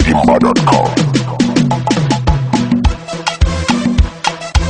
Zimba.com.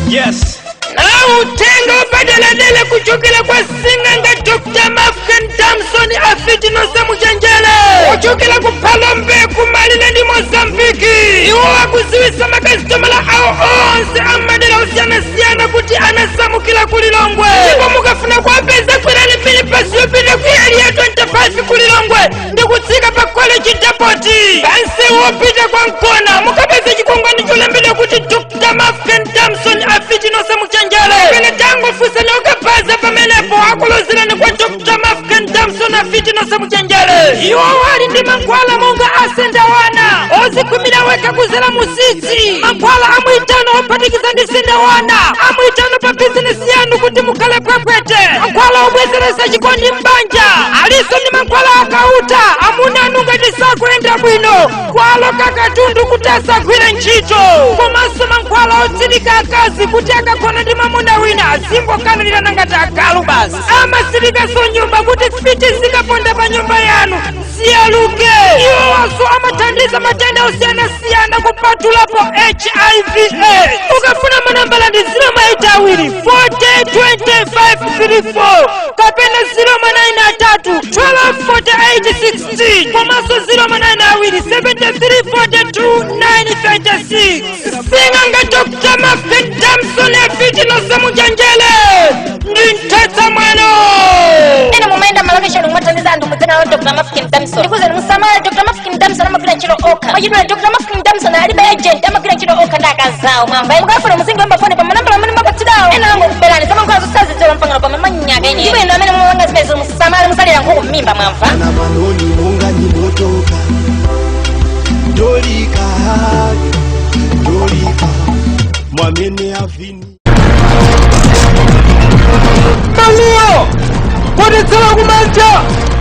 Yes. Nautenga upadeladele kuchokera kwa sing'anga Dr. Mafken Damson afiti nosemuchenjele kuchokera ku Phalombe kumalile ndi Mozambiki. Iwo akuziwisa makasitomala awo onse amadera osiyanasiyana kuti anasamukira ku Lilongwe, ndipo mukafuna kuwapeza kwerani minibasi yopita ku Area 25 ku Lilongwe ndi kutsika pa college depot pansi wopita kwa Nkona, mukapeza chikwangwani cholembedwa kuti Dr. Mafken Damson afiti nosemuchenjele. Pene tangofunsani okapaza pamenepo akulozerani kwa Dr. Mafken Damson afiti nosemuchenjele. Iwo ali ndi mankhwala monga asendawana ozikhwimira wekha kuzera musitsi, mankhwala amwitano ophatikiza ndi sendawana amwitano pa bizinesi yanu kuti mukhale pwepwete, mankhwala obwezeresa chikondi m'banja, aliso ndi mankhwala akauta amuna anu ngati sakuyenda bwino kwaloka katundu kuti asagwire ntchito, komanso mankhwala otsirika akazi kuti akagona ndi mamuna wina azingokanirana ngati agalu basi. Amasirikanso nyumba kuti fiti zikaponda pa nyumba yanu siyaluke. Iwowanso amathandiza matenda osiyanasiyana kupatulapo HIV. Ukafuna manambala ndi 0 maita 2 40 25 34 kapena 0 manayina 3 12 48 16 komanso 0 manayina 2 73 42 936. Sing'anga Dr. Mafin Damson afiti nosemuchenjele ndi mthetsa mwano. Ena mumayenda malokeshoni kumathandiza anthu mudzina la Dr. Mafkin Damson. Ndikuzani musamala, Dr. Mafkin Damson amagwira ntchito okha. Mwachidule, Dr. Mafkin Damson alibe agent, amagwira ntchito okha ndi akazawo, mwamva? Mukafuna muzingoyimba foni pa manambala amene mwapatsidwawo. Ena angokuberani zamankhwala zosazidziwa mpangano pa mamanyaka ine. Ndipo inu amene mumapanga zimenezo musamale, musalira nkhuku m'mimba, mwamva? Na manoni monga nyimotoka dolika dolika mwamene avini. Malio! Kodetsera kumanja!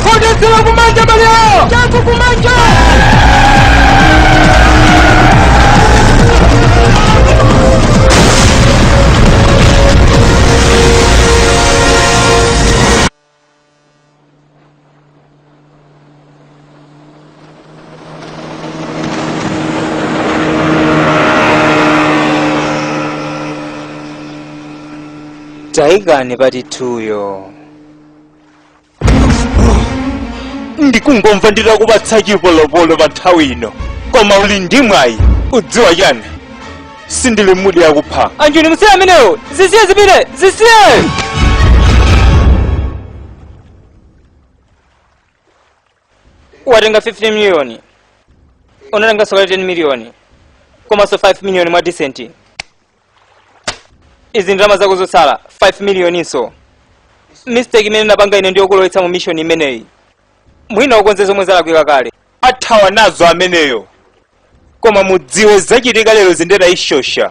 Kodetsera kumanja, Malio! Changu kumanja! Taikani patithuyo. Ndikungomva nditakupatsa chipolopolo pa nthawi ino, koma uli ndi mwayi. Udziwa chani? Sindili mudi yakupha. Anjuni, musiye amenewo, zisiye zipite, zisiye. Watenga 15 miliyoni, unatenganso kale 10 miliyoni komanso 5 miliyoni mwa decent. Izi ndalama zako zotsala 5 miliyoninso. Mistake imene napanga ine ndiyokulowetsa mu mission imeneyi. Mwina ukonze zomwe zalakwika kale. Athawa nazo ameneyo, koma mudziwe zachitika lero zindeta ishosha.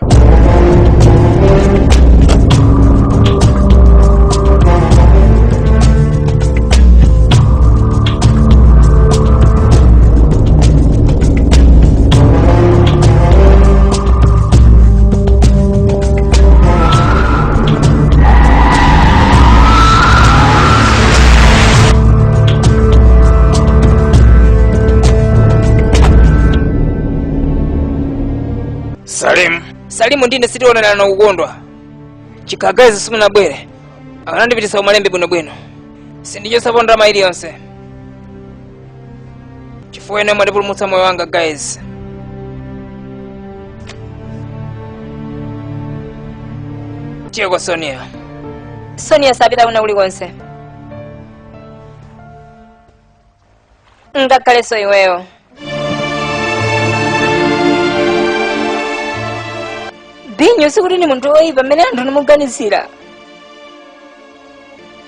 Salim. Salimu ndine sitionanana nokukondwa chikhagazi simunabwere akanandipitisa umalembe bwinobwino. Sindichosapo ndalama iliyonse chifukwa ine mwatipulumutsa moyo wanga, guys. Tiye kwa Sonia. Sonia sapita kuna kulikonse, ngakhalenso iweyo. Binyo sikuti ni munthu woyipa mmene anthu nimuganizira.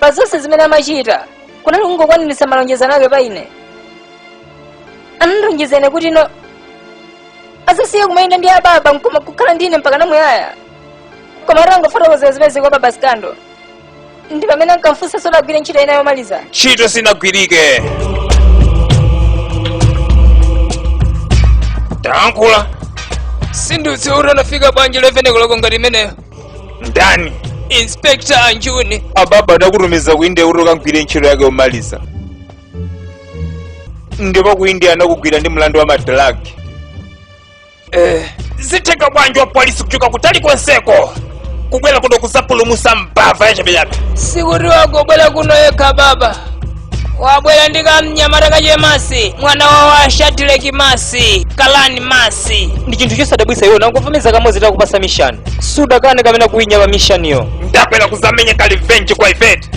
Pa zonse zimene amachita kunali kungokwaniritsa malonjezano ake pa ine. Anandilonjeza ine kuti ino azasiye kumayenda ndi ababa nkoma kukhala ndine mpaka namuyaya, koma atangofotokozera zimene kwa baba Sikando ndi pamene ankamfunsa soti agwire ntchito ina yomaliza. Ntchito sinagwirike. Tayankhula. Sindiudziwa kuti anafika bwanji 11 koloko ngati imeneyo. Ndani? Inspector Anjuni. Ababa adakutumiza ku India kuti ukagwire ntchito yake yomaliza, ndipo ku India anakugwira ndi mlandu wa madragi. Zitheka bwanji wa polisi kuchoka kutali konseko kubwera kuno kusapulumusa mbava yachabechabe? Sikuti wagobwera kuno yekha baba, wabwera ndi kamnyamata kachemasi, mwana wa Shadraki Masi, Kalani Masi. Ndi chinthu chosadabwisa iwe nangovomeza kamodzi takupasa mission, sudakane kapena kuwinya pa missioniyo. Ndabwera kuzamenya ka revenge kwa ifeti,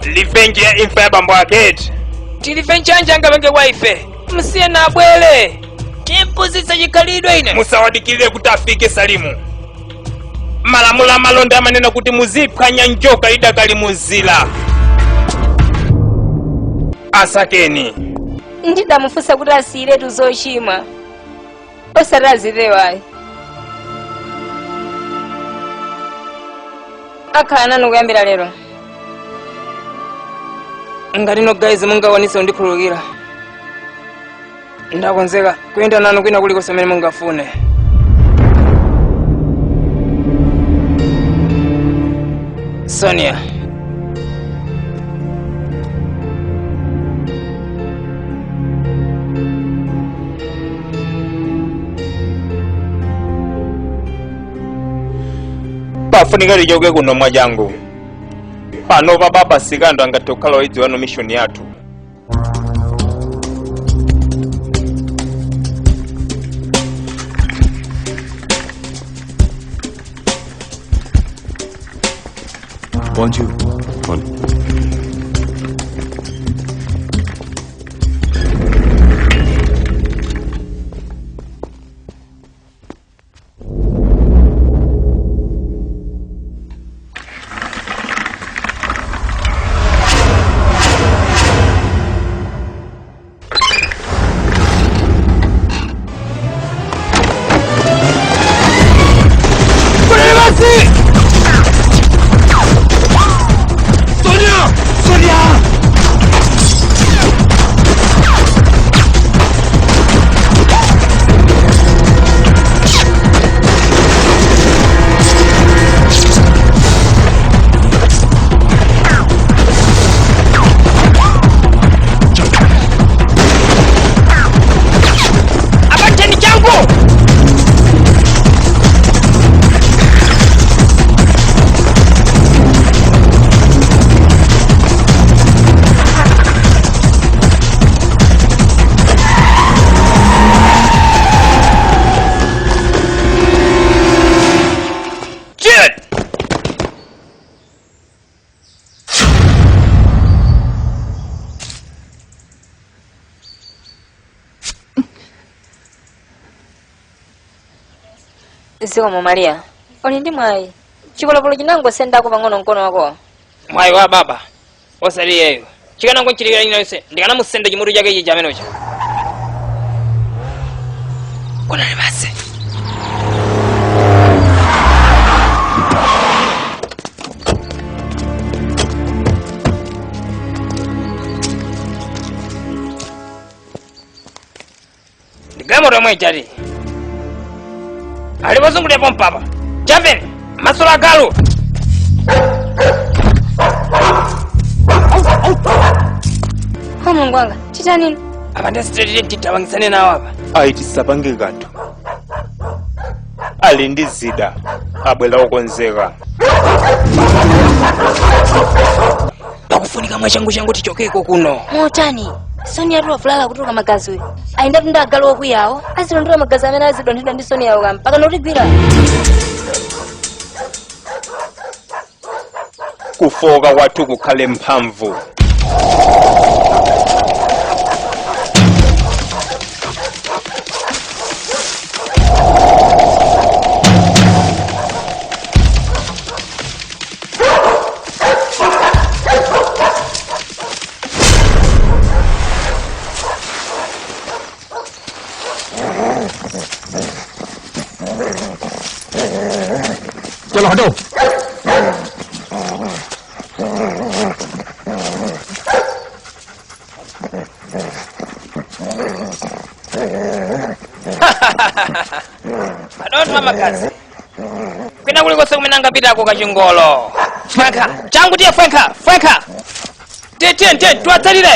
revenge ya imfa ya bambo aketi. Tilife nchanji angapenge kwa ife? Msiye na abwere, timpuzitsa chikhalidwe ine. Musawadikirire kuti afike Salimu. Malamulo amalonda amanena kuti muziphwanya njoka idakali muzila. Asakeni. Ndidamufunsa kuti asiyiretu zochimwa, osati azipewayi. Akhala nanu kuyambira lero. Ngati no guys mungakwanise kundikhululukira, ndakonzeka kuyenda nanu kwina kulikonse kumene mungafune. Sonia. Pafunika tichoke kuno mwachangu. Pano pa baba Sikando angathe kukhala oyidziwano mission yathu. Bonjour. Bon. Abateni changu. Shit! Zikomo Maria, uli ndi mwayi, chipolopolo chinangosendako pang'ono mkono wako. Mwayi wa baba, osati iyeyo. Chikanangonchitikira china yonse, ndikanamusenda chimutu chake ichi chamenocha. Konani basi. Ndigamoto yomwe chati alipozungulira pompapa chamveni masolo agalu. Ho, Mulungu wanga, chitanini? Apa ndasitretire titapangisane nawo apa. Ayi, tisapange kanthu. Ali ndi zida, abwera okonzeka. Pakufunika mwachangu changu tichokeko kuno. Motani? Sonia atu wavulala kutuluka magazi uyu. Ayendatu ndi agalu okwiyawo, azilondola magazi amene azidonthedwa ndi Sonia yawo mpaka notigwira. Kufoka kwathu kukhale mphamvu. चलो हटो। Madontho amagazi kwina kulikonse kumene angapitako kachingolo. Fwenka changu, tiye, fwenka, fwenka, tiye, tiye, tiye, tiwatsalire.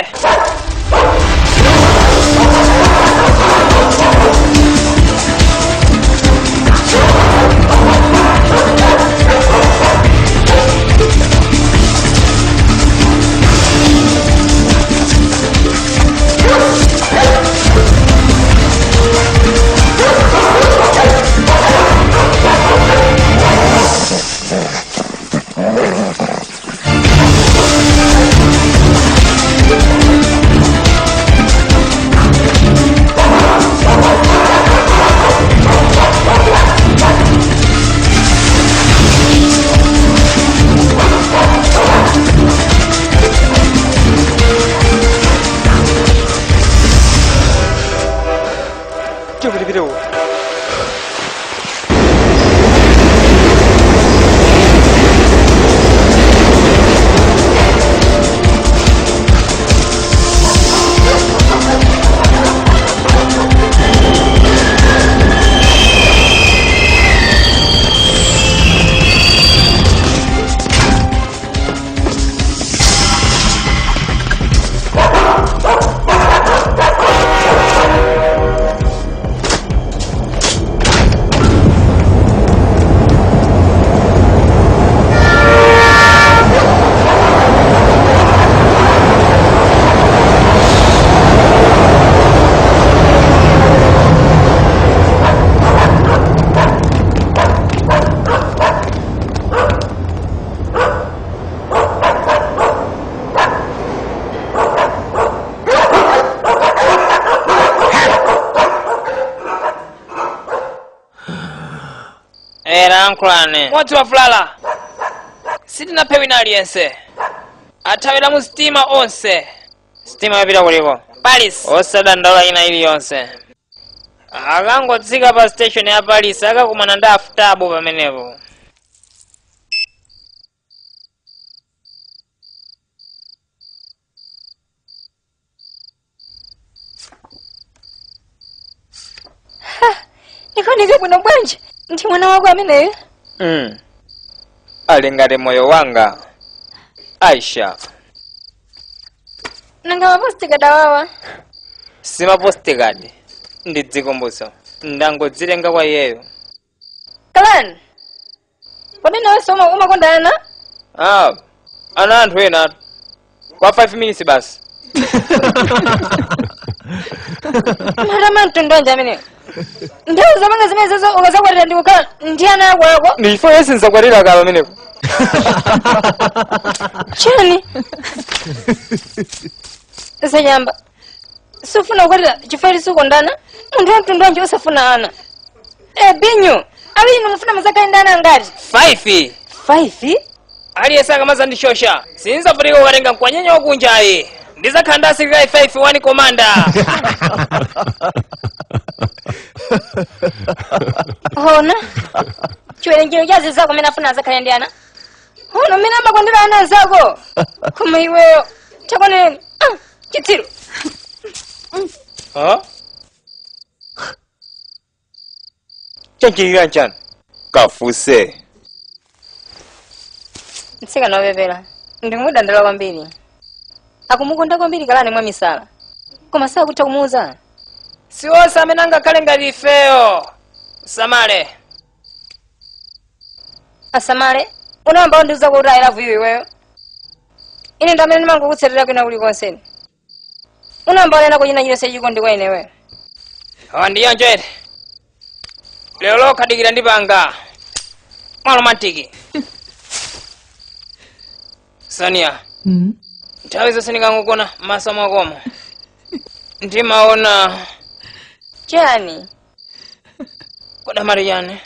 Tipite uko. Era ankulane modzi wavulala, sitinaphe wina aliyense, athawira mu sitima onse. Sitima yapita kuliko? Paris. Osadandaula ina iliyonse, akangotsika pa station ya Paris akakumana ndi Afutabo pamenepo. Ndikuoneka bwino bwanji? Ndi mwana wako ameneyo? Ali ngati moyo wanga, Aisha. Nanga mapostikadi awawa? Simapostikadi, ndi dzikumbutso, ndangodzilenga kwa iyeyo. Kalan, kodi nawenso umakonda ana? Ah, ana anthu ena kwa 5 minutes basi. Matama mtundonja ameneyo, nthawi zapanga zimene zazo ukazakwatira ndi kukhala ndi ana ako ako. Ndi chifukwa yese nzakwatira kala pamenepo. Chani zachamba, sufuna kukwatira chifukwa sukondana? Munthu wa mtundonji usafuna ana? E binyu awiri, mufuna muzakhale ndi ana angati? 5. 5? Aliyense akamazandishosha, sinzavutika kukatenga mkwanyenya wakunjayi, ndizakhala ndi asilikali 5, 1 commander. Hona chiwerengero cha zizako amene afuna azakhale ndi ana, hona mmene amakondera ana azako. Koma iweyo chakoneni, ah, chitsiru. Huh? Chanchilira nchani? Kafuse. Mtsikana wopepera ndimudandala kwambiri, akumukonda kwambiri Kalani mwa misala, koma sakutha kumuuza. Si onse amene angakhale ngati ifeyo, samale. Asamale, unayamba kundiuza kuti I love you iweyo? Ine ndi amene ndimangokutsatira kwina kulikonseni. Unayamba wanena kuchina chilonse chikondi kwa ineweyo? Awa ndiyonjo ere, lero lokhadikira ndipanga mwa romantic. Sonia, nthawi zonse ndikangogona m'maso mwakomo ndimaona Chani? Kodamali chani?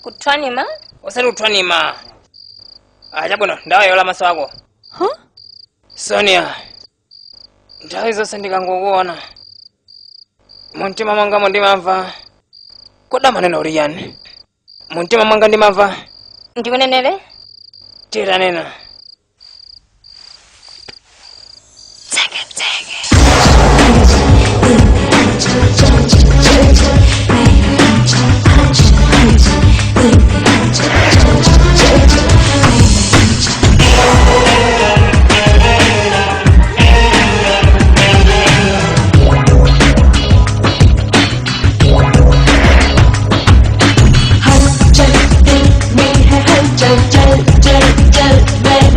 Kuthwanima? Osati kuthwanima. Ah, chabwino, ndawayola maso ako. Huh? Sonia, nthawi zonse ndikangokuona mumtima mwangamo ndimamva, kodamanena uli chani? Mumtima mwanga ndimamva. Ndikunenere? Titanena. हलचल दिल में है हलचल, चल चल चल मैं।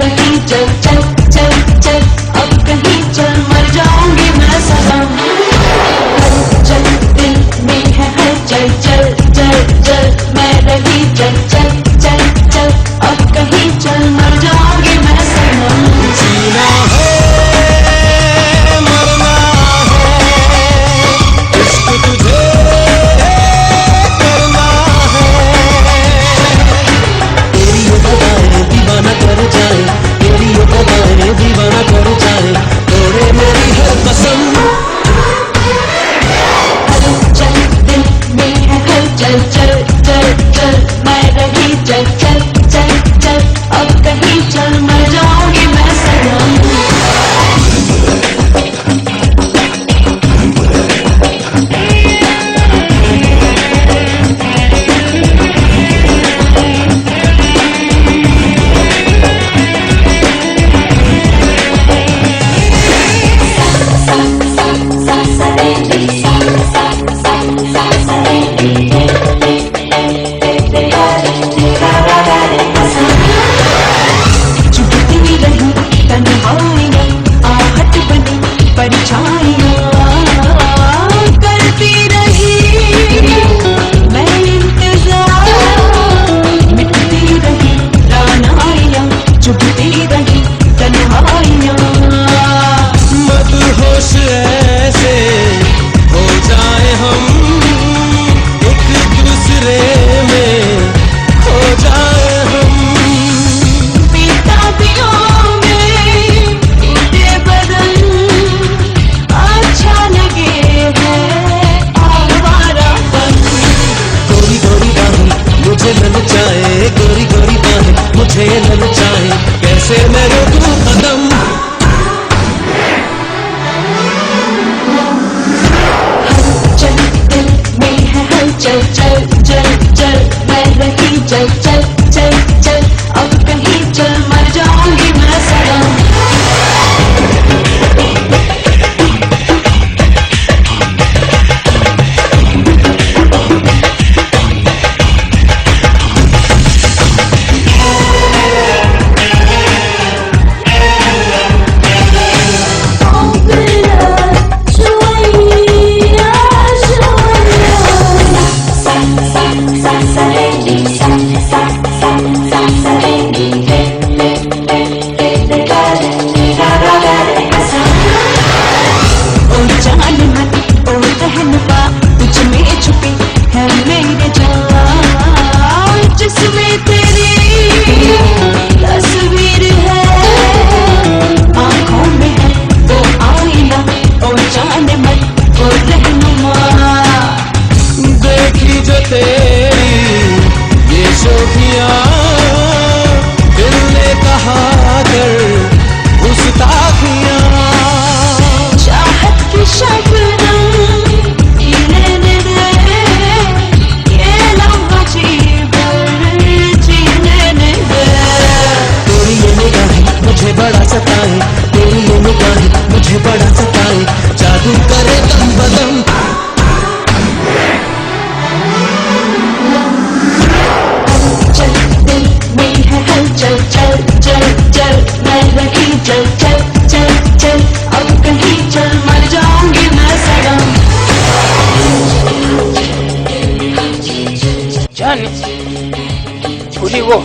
Koloko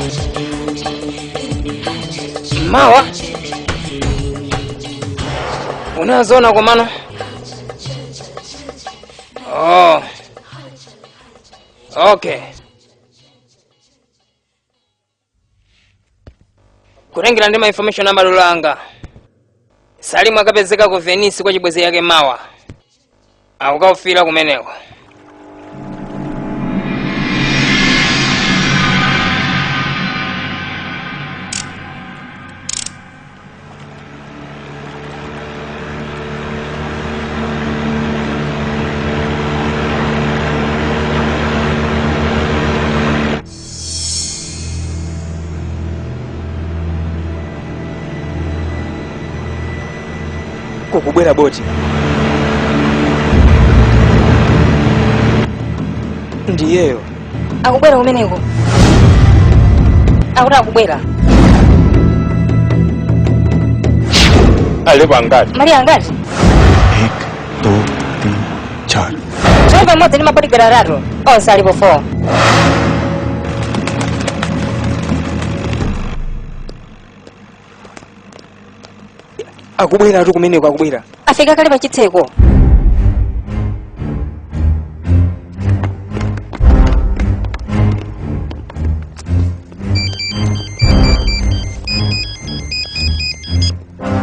mawa unazona komano. Oh, okay, kutengera ndi ma information amalolo anga, Salimu akapezeka ku Venice kwa chibwenzi yake mawa, akukaufira kumeneko. Kukubwera boti ndiyeyo. Akubwera kumeneko, akuti akubwera. Alipo angati? Maria, angati? 1 2 3 4. Driver mmodzi ndi mabodyguard atatu, onse alipo 4. Akubwera atu kumeneko, akubwera. Afika kale pachitseko.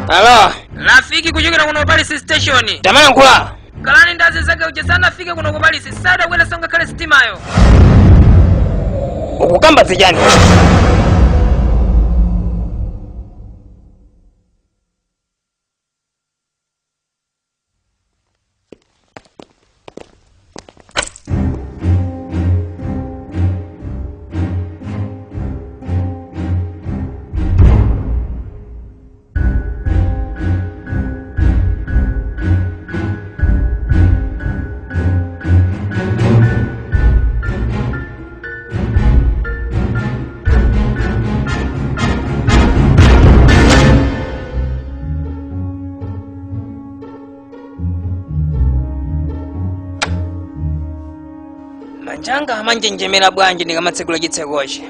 Alo, Rafiki kuchokera kuno ku Paris station. Tamayankhula. Kalani ndazi zake uja sanafike kuno ku Paris, sadakwera songakhale sitimayo. Ukukamba zichani? Manja anga amanjenjemera bwanji ndikamatsekula chitsekochi?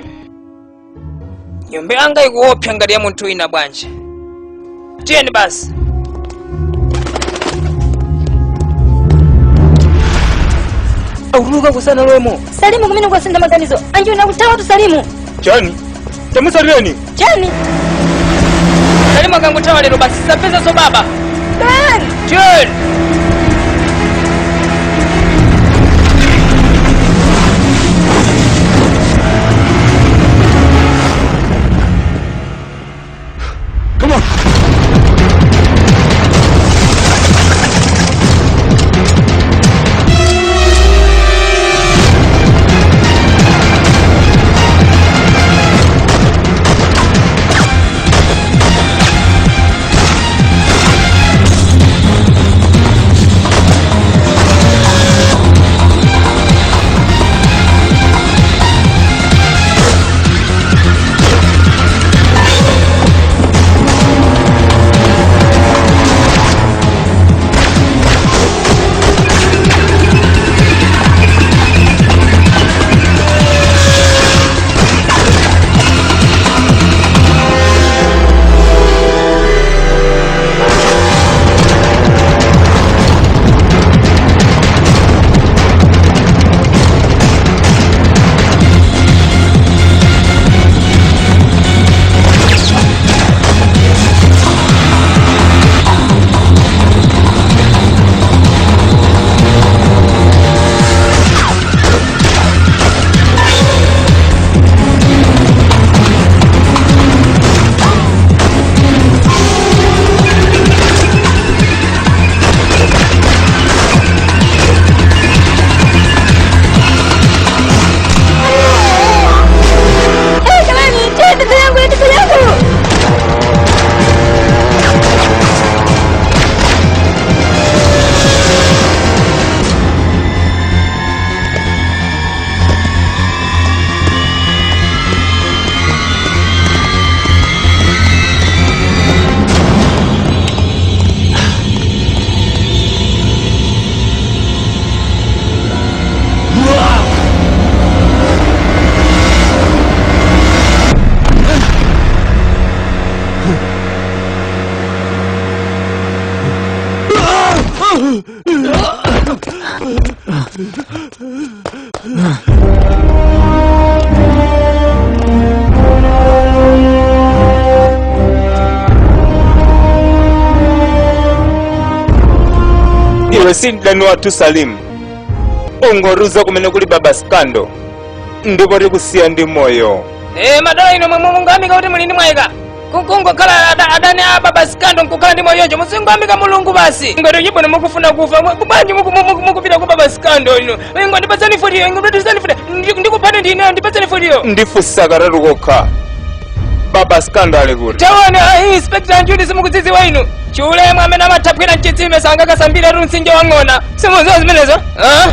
Nyumba yanga ikuopsa ngati ya munthu wina bwanji? Tiyeni basi. Akutuluka kusanalowemo. Salimu kumene kwasintha maganizo, anjiwina akuthawa tu Salimu. Chani? Tamusatireni. Chani? Salimu akangothawa lero basi sapezanso baba. Ben! Tiyeni. Come on. Iwe si mdani wathu Salimu, ungotiuza kumene kuli Baba Sikando ndipo tikusiya ndi moyo. Eh, madala ino mungayamika kuti muli ndi mwayika kungokhala adani a Baba Sikando nkukhala ndi moyo choncho, muzingoyamika Mulungu basi. Ngati chibwino mukufuna kufa bwanji mukupita ku Baba Sikando ino? Ingo ndipatseni futiyo, ingo ndipatseni futi, ndikuphani ndineyo, ndipatseni futiyo. Ndifunsa katatu kokha, Baba Sikando ali kuti? Taona, Inspector Anjudi, simukudzidziwa inu. Chulemwe amene amathaphwira mchitsime sangakasambire tu mtsinje wang'ona. Simudziwa zimenezo? Ah?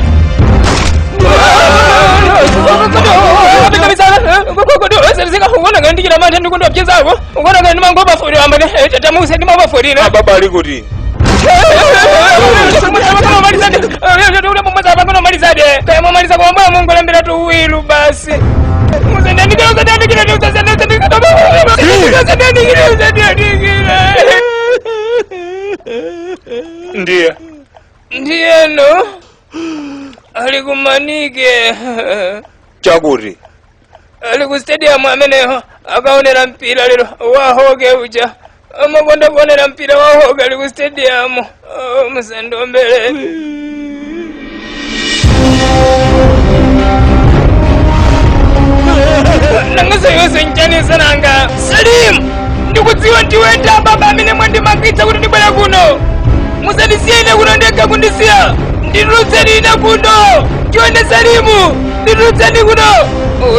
Ababa ali kuti? Ndiye Ndiyeno ali kumanike. Chakuti? Ali ku stadium ameneyo, akaonera mpira lero wahoke uja amakonda kuonera mpira wahoke, ali ku stadium. Oh, musandombere. Nangasa nchanisa nanga Salim, ndikudziwa ndiweta baba amene mwandimangitsa kuti ndibwera kuno. Musandisiye ine kuno ndekha, kundisiya. Nditulutseni ine kuno chonde, Salimu, nditulutseni kuno.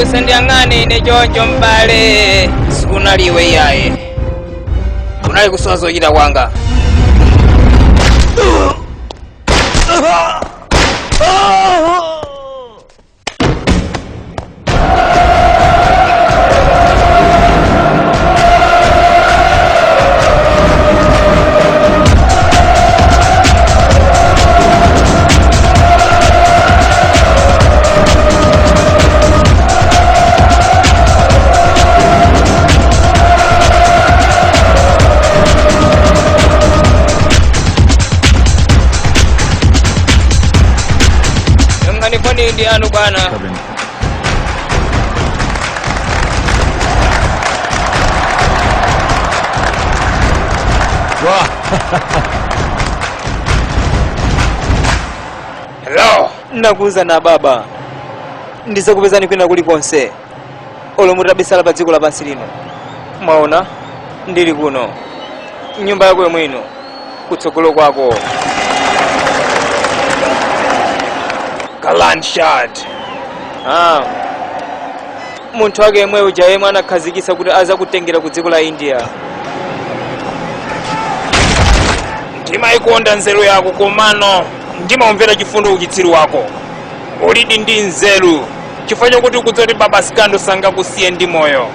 Usandiyang'ane ine choncho mbale, sikunaliwe iyaye, kunali kusowa zochita kwanga. Mkanifoni ndi anu bwana. Hello. Nakuuza na baba, ndizakupezani kwina kulikonse olo mutabisala pa dziko lapansi lino. Mwaona, ndili kuno nyumba yako yomwe ino kutsogolo kwako. Kalanshad. Ah. Munthu wake yemwe uja yemwe anakhazikitsa kuti azakutengera ku dziko la India. Ndimayikonda nzeru yako, komano ndimamvera chifundo uchitsiru wako. Ulidi ndi nzeru chifukwa chakuti ukudziwa Baba Sikando sangakusiye ndi moyo,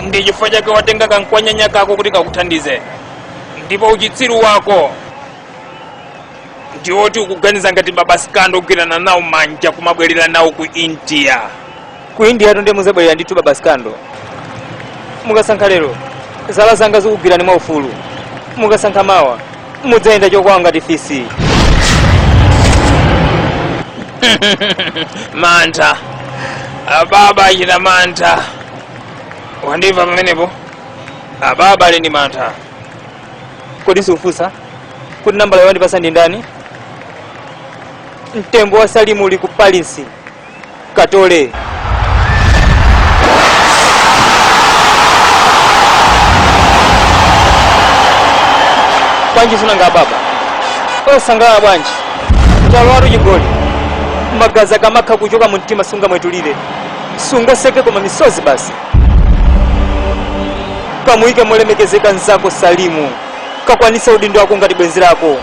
ndi chifukwa chake watenga kankwanyanya kako kuti kakuthandize. Ndipo uchitsiru wako ndiwoti ukuganiza ngati Baba Sikando kugwirana nawo manja kumabwerera nawo ku India. Ku India tonde muzabwerera ndithu Baba Sikando. Mukasankha lero, zala zanga zikugwirani mwaufulu. Mukasankha mawa, mudzayenda chokwawa ngati fisi. Mantha ababa achita mantha, wandimva pamenepo? Ababa ali ndi mantha. Kodi siufunsa kuti nambala yowandipasa ndi ndani? Mtembo wa Salimu uli ku Paris, katole. Bwanji sunanga baba osangalala bwanji? Talowatu chigoli, magazi akamakha kuchoka mu mtima sungamwetulire, sungaseke koma misozi basi. Kamuyike molemekezeka nzako Salimu, kakwanisa udindo wako ngati bwenzi lako.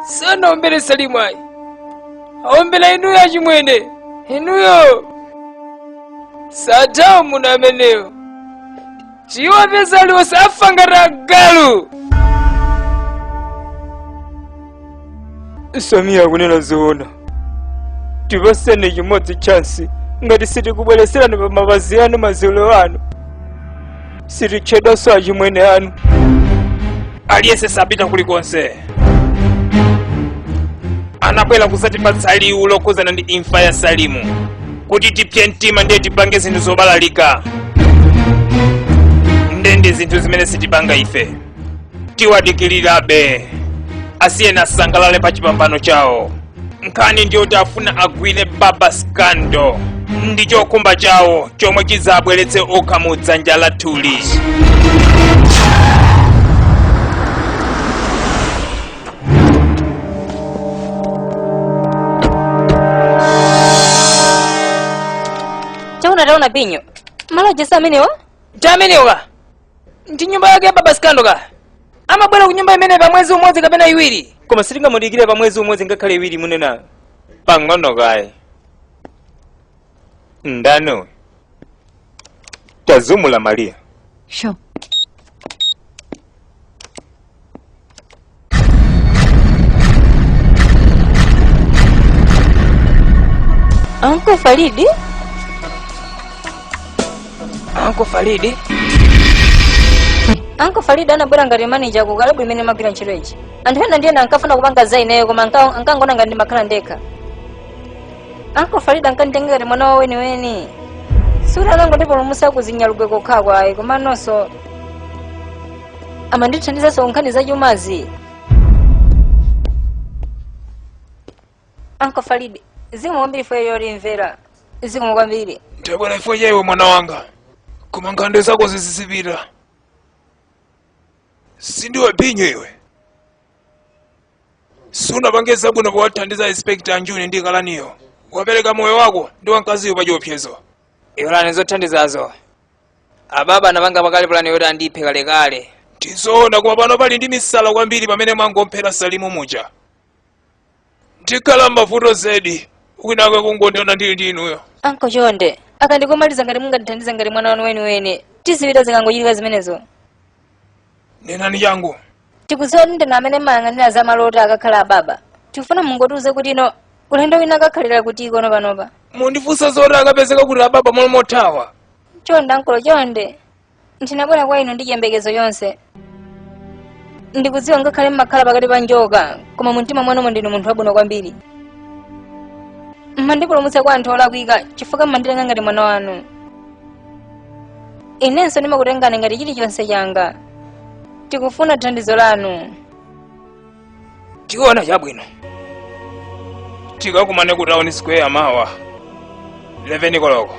Sanaombere Salimu ayi, aombera inuyo achimwene. Inuyo sathawo muno ameneyo chiwapeza aliwonse afa ngati agalu. Samiya akunena zoona. Tipaseni chimodzi chance, ngati sitikubwereserani pa mapazi anu mazilo anu, sititchedwanso achimwene anu. Aliyense sapita kulikonse. Anabwera kusatipatsa liwu lokhuzana ndi imfa ya Salimu kuti tipye mtima, ndiye tipange zinthu zobalalika. Ndende zinthu zimene sitipanga ife. Tiwadikirirabe, asiyeni asangalale pa chipambano chawo. Nkhani ndiyoti afuna agwire Baba Scandal ndi chokhumba chawo chomwe chizabweretse okha mu dzanja lathuli. Chauna, taona binyo malo jesa amenewa. Amenewa ndi nyumba yake ya Baba Scandal ka. Amabwera ku nyumba imene pa mwezi umodzi kapena iwiri. Koma sitingamudikire pa mwezi umodzi ngakhale iwiri. Munena pang'ono kaye. Ndani uyu? Tazumula Maria. Sure. Uncle Faridi. Uncle Faridi. Uncle Faridi anabwera ngati manager ku kalabu imene magwira ntchito ichi. Anthu ena ndiyena ankafuna kupanga za ineyo, koma ankangona ngati ndimakhala ndekha. Uncle Faridi ankanditenga ngati mwana wawo weniweni. Sikuti anangondipulumutsa kuzinyalugwe kokhako ayi, koma nonso amandithandizanso nkhani zachumazi. Uncle Faridi, zikomo kwambiri foyo yolimvera, zikomo kwambiri. Ndabwera ifo yewe mwana wanga, koma nkhandwe zako zizipita. Sindiwe binyo iwe, sunapange zabwino powathandiza Inspector Anjuni ndi Kalaniyo. Wapereka moyo wako ndi wamkaziyo pa chiopsezo. Iwalani zothandizazo. Ababa anapanga pakale pulani yoti andiphe kalekale. Tizoona, koma pano pali ndi misala kwambiri pamene mwangomphera Salimu muja. Ndikhala mavuto zedi winake kungondiona ndili ndi inuyo. Uncle, chonde, akandikomaliza ngati mungandithandize ngati mwana wanu weniweni, tizipita zikangochitika zimenezo. Nenani changu. Tikudziwa kuti ndinu amene mayang'anira za malota akakhala ababa. Tikufuna mungotiuze kuti ino ulendo wina akakhalira kuti ikono panopa. Mundifunsa zoti akapezeka kuti ababa momwe mothawa? Chonde uncle, chonde, ndinabwera kwa inu ndi chiyembekezo chonse. Ndikudziwa ngakhale mmakhala pakati pa njoka, koma mumtima mwanumo ndinu munthu wabwino kwambiri. Mmandipulumutsa kwa anthu olakwika chifukwa mmanditenga ngati mwana wanu. Inenso ndimakutengani ngati chilichonse changa. Tikufuna thandizo lanu. Tiona, chabwino. Tikakumane ku Town Square mawa 11 koloko.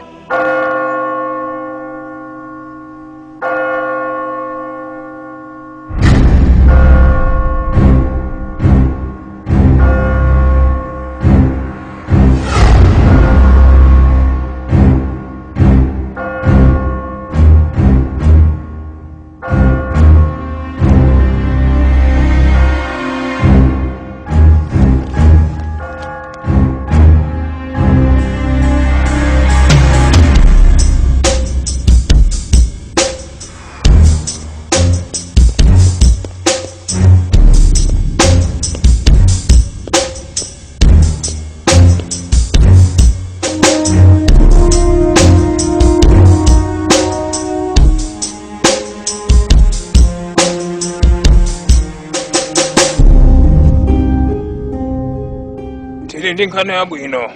Tili ndi nkhani yabwino.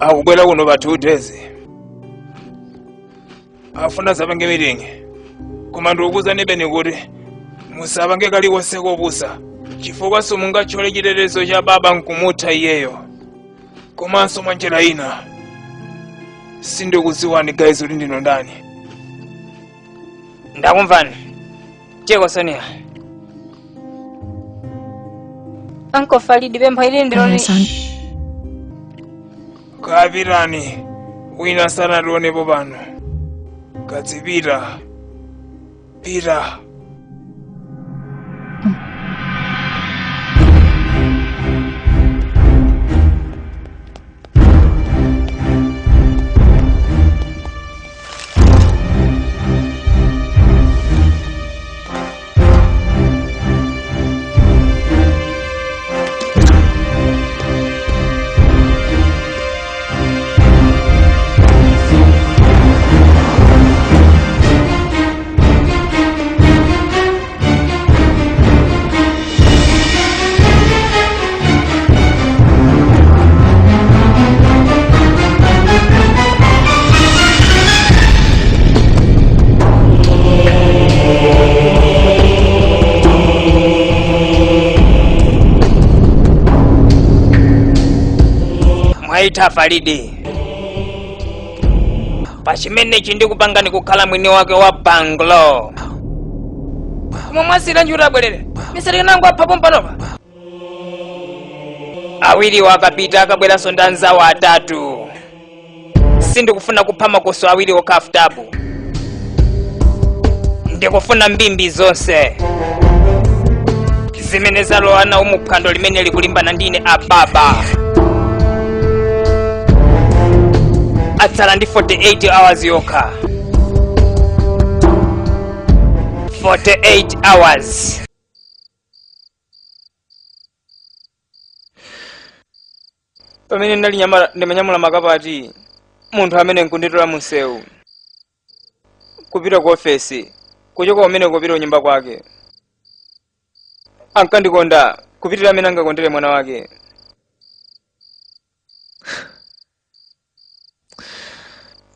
Akubwera kuno pa 2 days, afuna zapange meeting, koma ndikukuuzani beni kuti musapange kalikonse kopusa, chifukwa simungatchole chitetezo cha baba nkumutha iyeyo. Komanso mwanjira ina sindikudziwani guys kuti ndinu ndani. Ndakumvani. Cheko Sonia. Uncle Faridi, pempho ili ndiloli. Son. Kapitani wina sanationepo pano. Kadzipita pita. Zaitha Faridi, pachimenechi ndikupangani kukhala mwini wake wa banglo. Koma mwasira njuti abwerere misatikanango aphapo mpanopa. Awiriwo akapita akabweranso ndi anzawo atatu. Sindikufuna kupha makoso awiri okha, Aftabu, ndikufuna mbimbi zonse zimene zalowa nawo mu phwando limene likulimbana ndine. Ababa atsala ndi 48 hours yokha, 48 hours. Pamene ndali nyamala ndimanyamula makapati, munthu amene nkunditola munsewu kupita ku ofesi, kuchoka kumene kupita kunyumba kwake, ankandikonda kupitira amene angakondere mwana wake.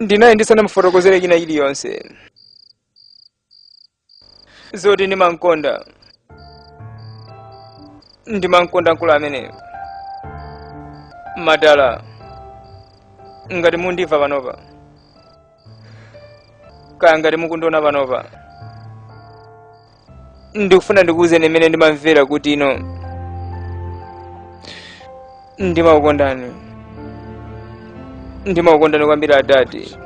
Ndinaye ndisanamufotokozere china chiliyonse zoti ndimankonda, ndimankonda mkulu amene. Madala, ngati mundimva panopa, kaya ngati mukundiona panopa, ndikufuna ndikuwuzeni imene ndimamvera kuti ino ndimakukondani, ndimakukondani kwambiri adadi.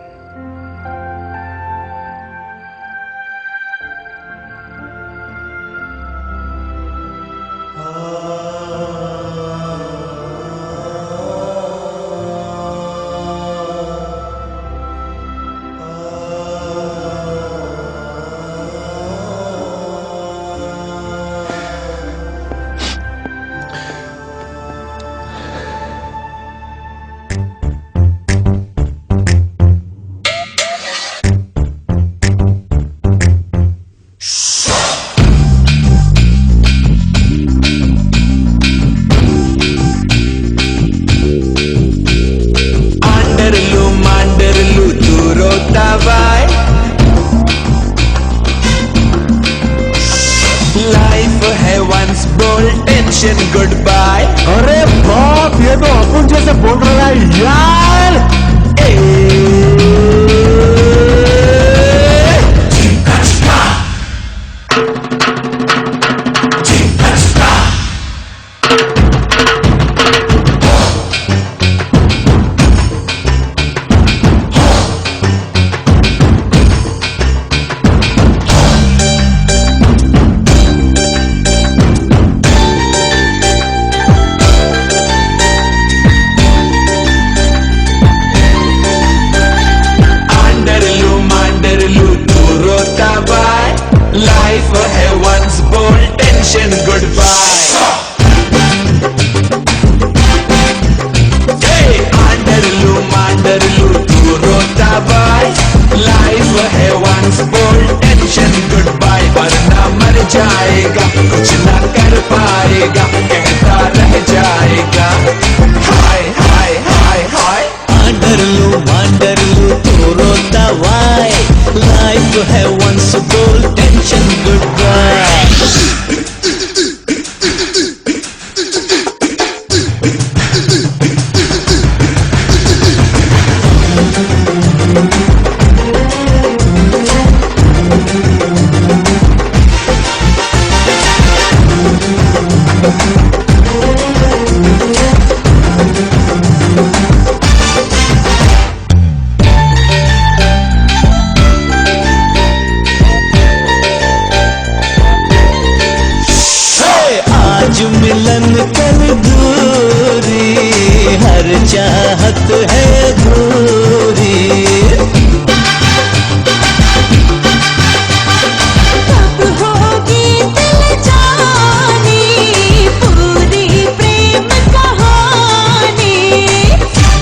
आंडरलू मांडरलू तू रोता वाय, लाइफ है वंस बोल tension good bye. अरे बाप, ये तो अपन जैसे बोल रहा है यार। ए आंडरलू मांडरलू तू रोता बाय, लाइफ है वंस बोल tension good bye. आंडरलू मांडरलू तू रोता बाय, लाइफ है वंस बोल tension good bye. वरना मर जाएगा, कुछ ना कर पाएगा, कहता रह जाएगा हाय हाय हाय हाय। आंडरलू मांडरलू तू रोता वाय, लाइफ है वंस बोल tension good bye. आज मिलन कल दूरी, हर चाहत है अधूरी। कब होगी दिल जानी पूरी प्रेम कहानी।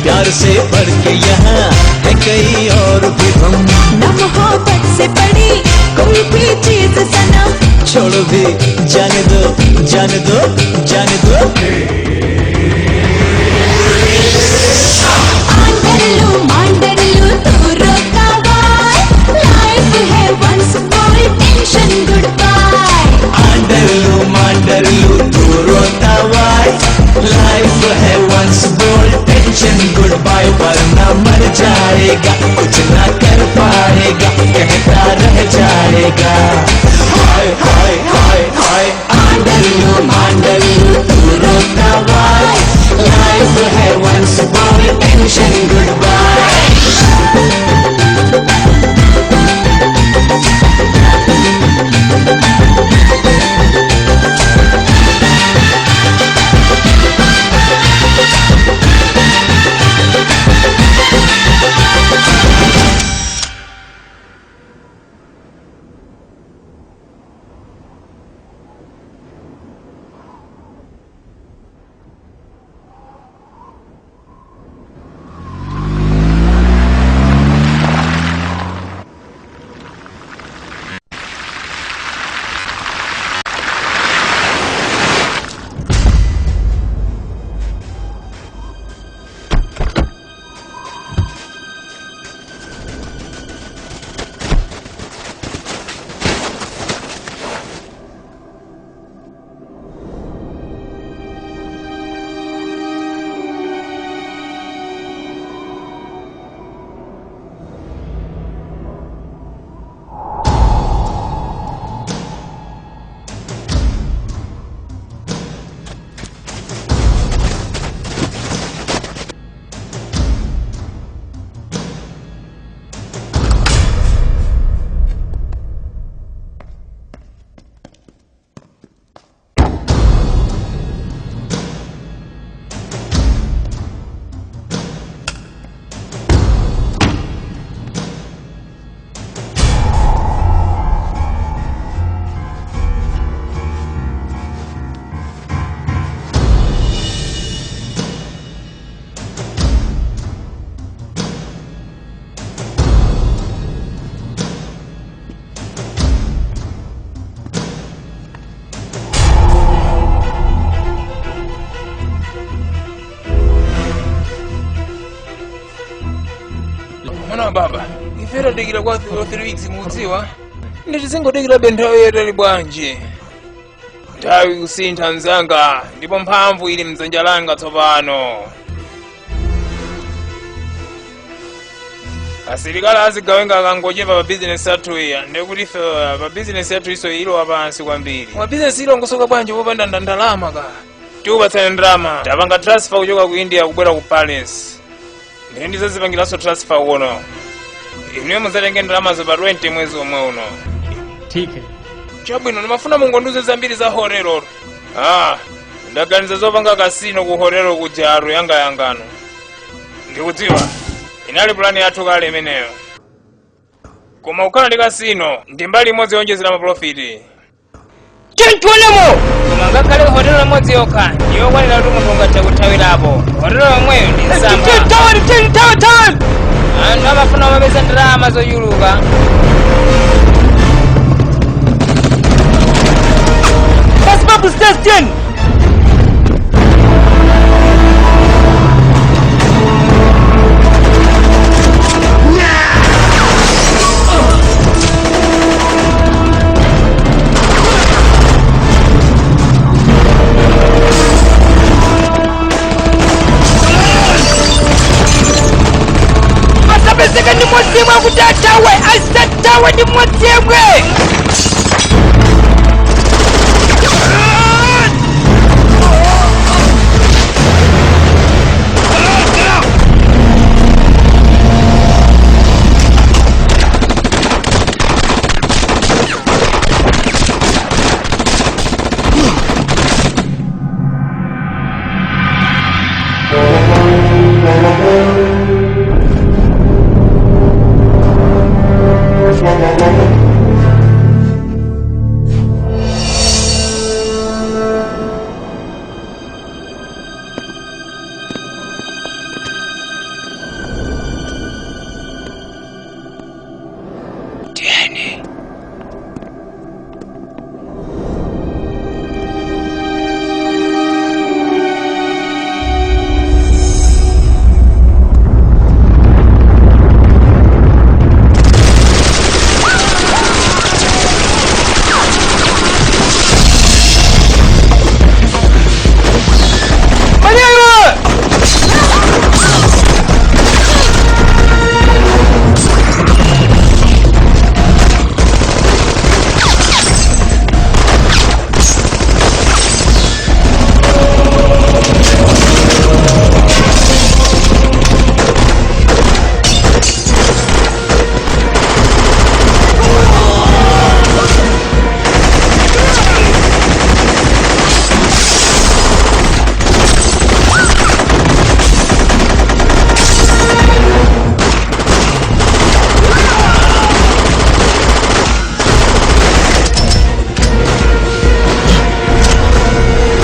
प्यार से बढ़ के यहाँ है कई और भी हम, न मोहब्बत से बड़ी कोई भी चीज सनम। छोड़ो भी, जाने दो जाने दो जाने दो। आंडरलू मांडरलू तू रोता वाय, लाइफ है वंस बोल tension good bye. आंडरलू मांडरलू तू रोता वाय, लाइफ है वंस बोल tension. Tadikira kwa 3 weeks, mukudziwa, nditizingodikirabe nthawi yatali bwanji? Nthawi kusintha mzanga, ndipo mphamvu ili mdzanja langa tsopano. Asilikali azigawenga akangochepa pa bizinesi yathu iya, ndikuti ife pa bizinesi yathu iso ilowa pansi kwambiri. Koma bizinesi ilongosoka bwanji popanda ndalama? Ka tikupatsani ndalama. Tapanga transfer kuchoka ku India kubwera ku Paris, ndiye ndizazipangiranso transfer kuno. Inuyo mudzatenge ndalamazo pa 20 mwezi omwe uno. ठीक है. Chabwino, ndimafuna mungondiuze zambiri za hotelo. Ah, ndaganiza zopanga casino ku hotelo kujaru yangayangano. Ndikudziwa inali pulani yathu kale imeneyo, koma kukhala ndi casino ndi mbali imodzi yonjezera maprofiti. Chonchonemo, koma ngakhale hotelo imodzi yokha ndiyokwanira kuti munthu ungathe kuthawirapo. Hotelo yomweyo ndi msampha. Anthu amafuna kumapeza ndalama zochuluka. Pasipapu station. Asapezeka ndi mmodzi yemwe akuti athawe, asathawe ndi mmodzi yemwe.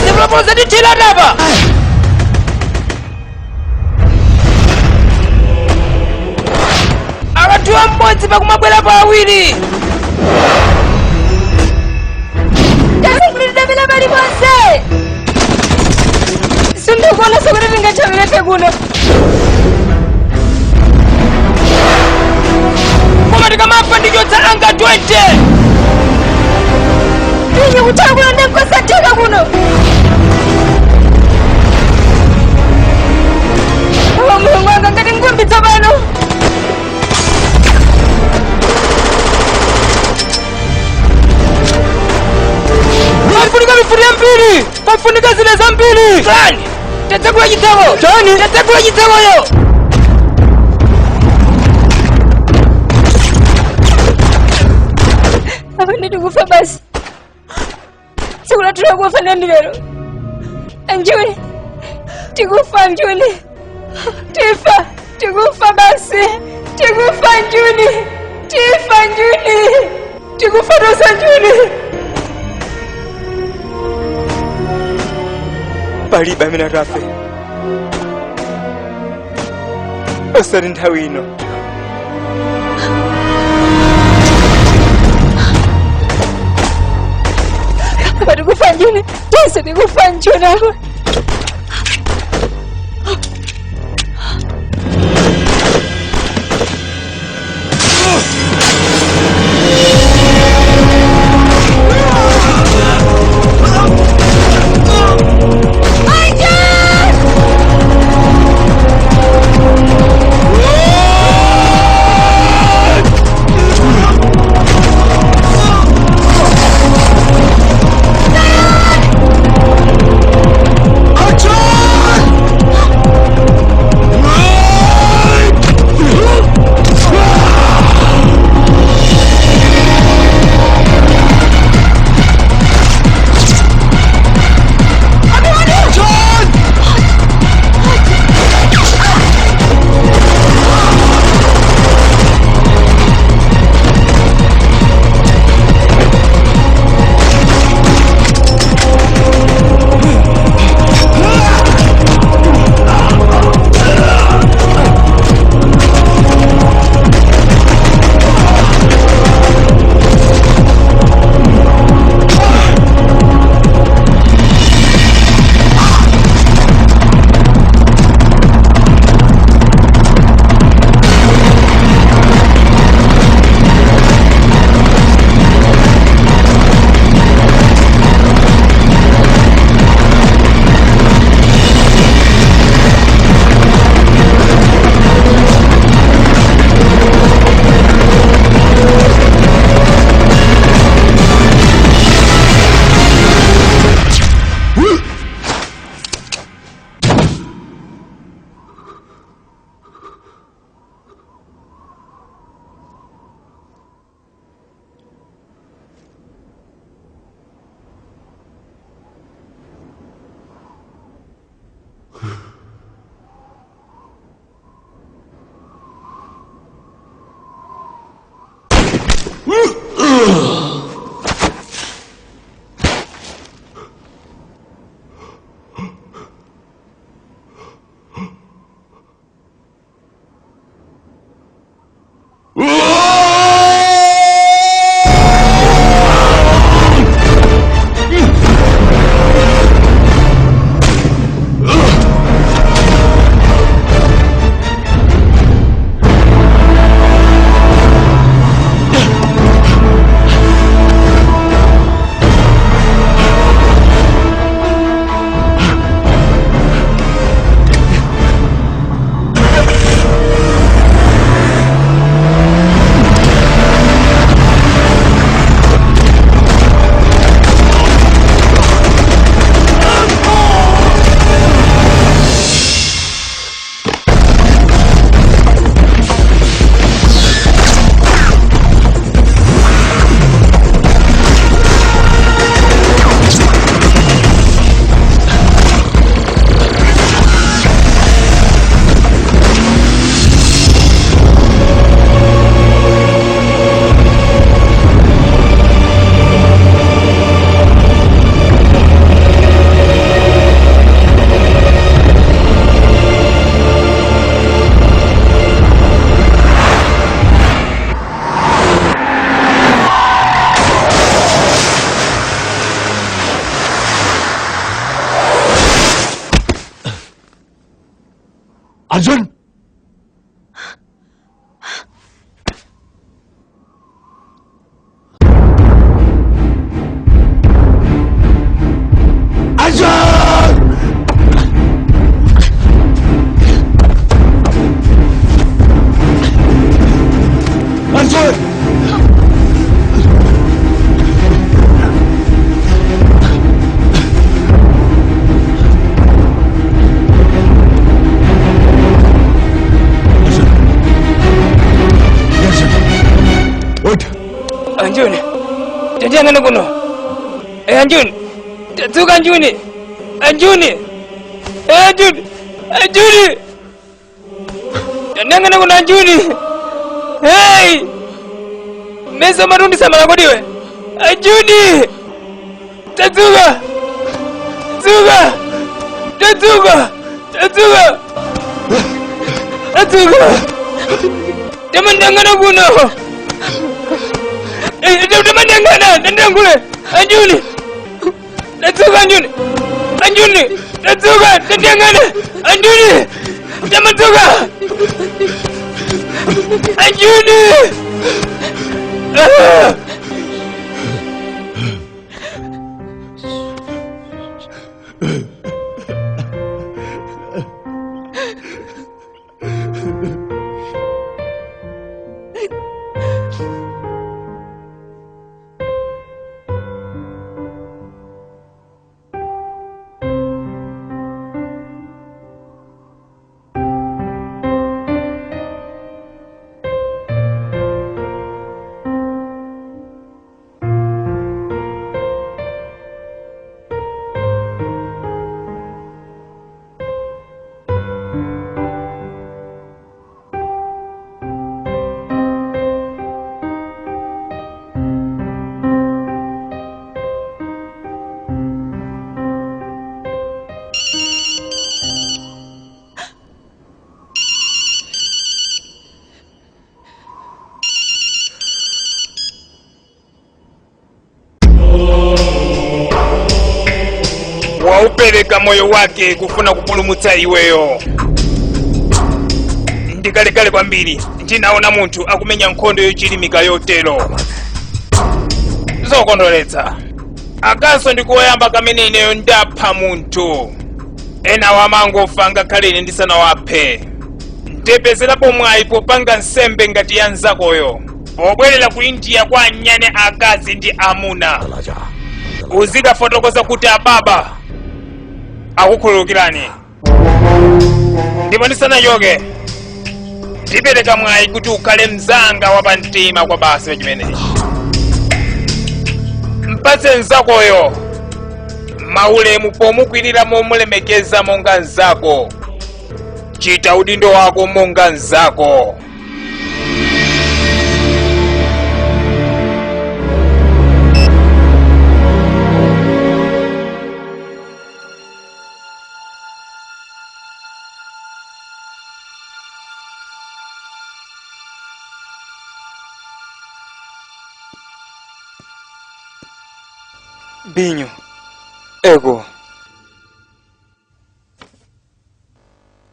Zipulopolo zatithira tapa. Akathiwa mmodzi pakumabwera pa awiri. Tasingilidapita paliponse, sindikuona sekuti tingathawirefe kuno. Koma tikamapha ndichotsa anga 20. Inye kuthawa kuno ndinkosatheka kuno. Oh, Mulungu wanga, ngati ngumbi tsopano. Pafunika mifuti yambiri, pafunika zida zambiri. Chani tatsegula chitseko. Chani? Tatsegula chitsekoyo. Apa nditikufa basi, tsiku lathu lakufa ndi lero. Anjuni, tikufa. Njuni, tifa, tikufa basi, tikufa. Njuni, tifa. Njuni, tikufa tonse. Njuni. Palibe amene atafe, osati nthawi ino. Apa tikufa Njuni, tonse tikufa. Njuni, apa. Arjun, Arjun! Arjun! उठ। Anjuni, tandiyang'ane kuno. Eh, Anjuni, tadzuka Anjuni. Anjuni, eh, Anjuni, Anjuni, tandiyang'ane kuno Anjuni. Hey, mesa marundi samala kodiwe. Anjuni, tadzuka, dzuka, tadzuka, tadzuka, tadzuka. Tamandiyang'ana kuno. Tamandiyang'ana, tandiyangule. Anjuni, tadzuka Anjuni, Anjuni, tadzuka, tandiyang'ana, Anjuni, tamadzuka, Anjuni. Ah! Waupereka moyo wake kufuna kupulumutsa iweyo. Ndikalekale kwambiri ndinaona munthu akumenya nkhondo yochilimika yotero. Zokondoletsa akanso ndikuwoyamba kamene ineyo ndapha munthu. Ena wamangofa ngakhale ine ndisanawaphe. Ndipezerapo mwayi popanga nsembe ngati ya nzakoyo pobwerera ku India kwa anyane akazi ndi amuna. Uzikafotokoza kuti ababa akukhululukirani. Ndipo ndisanachoke ndipereka mwayi kuti ukhale mzanga wapamtima kwa basi pachimenechi. Mpatse mzakoyo maulemu pomukwirira momulemekeza monga mzako. Chita udindo wako monga mzako. Binyo, ego,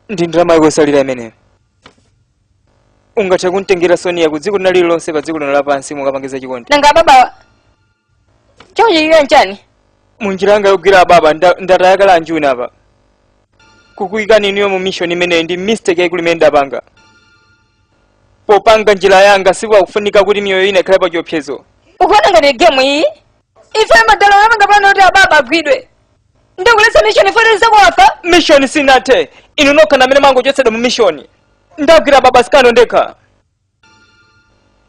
ndi ndalama yosalira imeneyo. Ungathe kuntengera Sonia ku dziko lina lililonse pa dziko lino lapansi mukapangiza chikondi. Nanga baba chonje nchani? Munjira yanga yogwira ababa ndatayakala Anjuni apa. Kukuyikani inuyo mu mission imeneyi ndi mistake yaikulu imene ndapanga. Popanga njira yanga sikufunika kuti miyoyo ina ikhale pa chiopsezo. Ukuona ngati game iyi? Ife madalo yamanga pano kuti ababa agwidwe. Ndikuletsa mission ifore zakuwafa. Mission sinathe. Inu nokha ndi amene mangochotsedwa mu mission. Ndagwira baba Sikano ndekha.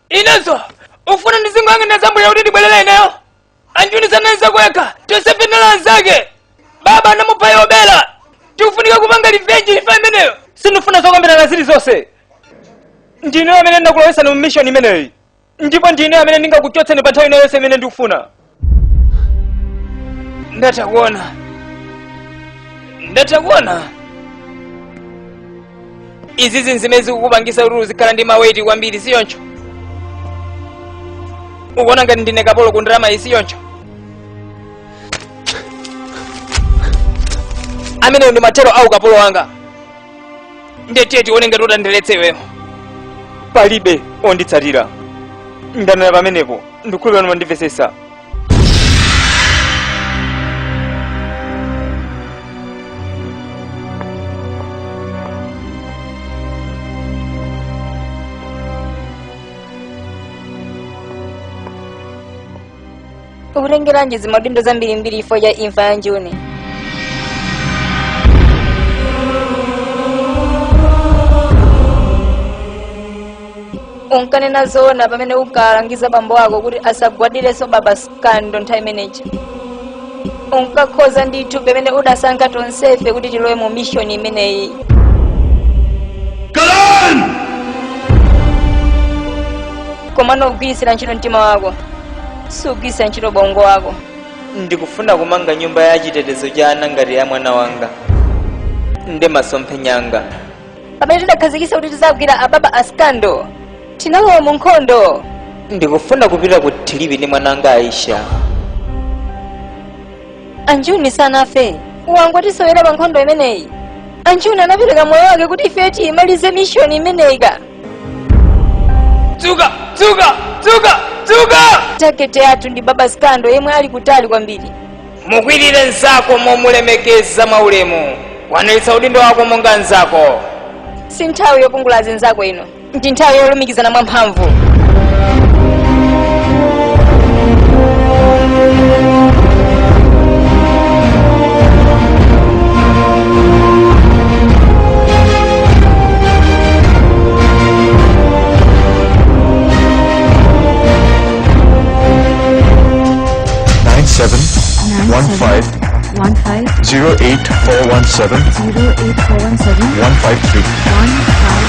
Inenso ufuna ndizingoyang'anira zambwera kuti ndibwerere ineyo. Anjuni sanenza kwekha, Josephine anzake. Baba anamupha yobela. Tikufunika kupanga revenge ifa imeneyo. Sindifuna zokambirana zilizonse. Ndine amene ndakulowetsani mu mission imeneyi. Ndipo ndine amene ndingakuchotseni pa nthawi ina yonse imene ndikufuna. Ndatha kuona. Ndatha kuona. Izi zimene zikukupangisa kuti uzikhala ndi maweti kwambiri siyoncho. Ukuona ngati ndine kapolo ku ndalama iyi siyoncho. Ameneyo ndi mathero au kapolo wanga. Ndiye tiye tione ngati utandiletse iweyo. Palibe onditsatira, ndanena pamenepo. Ndikhulupirira mwandimvetsetsa. Ukutengeranji zimaudindo zambirimbiri ifo ya imfa ya Njuni? Unkanena zoona pamene unkalangiza bambo ako kuti asagwadirenso Baba Skando nthawi imeneyi. Unkakhoza ndithu pamene udasankha tonsefe kuti tilowe mu mission imeneyi. Komano ugwiritsira ntchito mtima wako, sugwiritsa ntchito bongo wako. Ndikufuna kumanga nyumba ya chitetezo cha ana ngati ya mwana wanga ndi masomphenya anga. Pamene tidakhazikitsa kuti tizagwira ababa askando, tinalowa mu nkhondo. Ndikufuna kupita ku thilipi ndi mwana wanga Aisha. Anjuni sanafe, wangotisowera pa nkhondo imeneyi. Anjuni anapereka moyo wake kuti ife tiyimalize mission imeneyi ka. Dzuka, dzuka, dzuka, dzuka! Target yathu ndi Baba Skando yemwe ali kutali kwambiri. Mukwirire mnzako momulemekeza mwaulemu. Kwaniritsa udindo wako monga mnzako. Si nthawi yopungula azinzako ino, ndi nthawi yolumikizana mwamphamvu. Nine seven one five 15 08417 08417 153.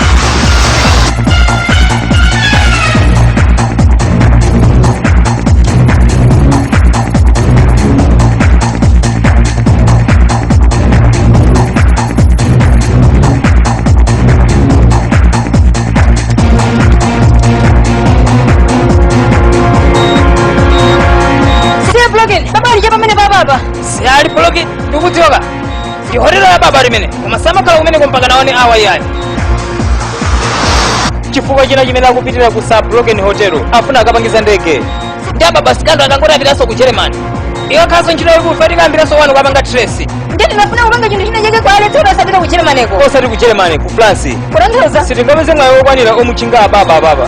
15. Siya blocking, baba alija pamene papapa. Sali bloki, ndikudziwa ndi hotelo ya baba limene, koma samakhala kumeneko mpaka naone awa iyani. Chifukwa china chimene akupitira ku Sir Broken Hotel, afuna akapangiza ndege. Ndi ababa Skando akangoti apitanso ku Germany, ikakhalanso ntchito yakufa tikayambiranso wanu kupanga trace. Ndiye tinafuna kupanga chinthu china chake kwa aletsa kuti asapita ku Germanyko. Osati ku Germany, ku France. Kutanthauza? Sitingapeze mwayi wokwanira omutchinga ababa ababa.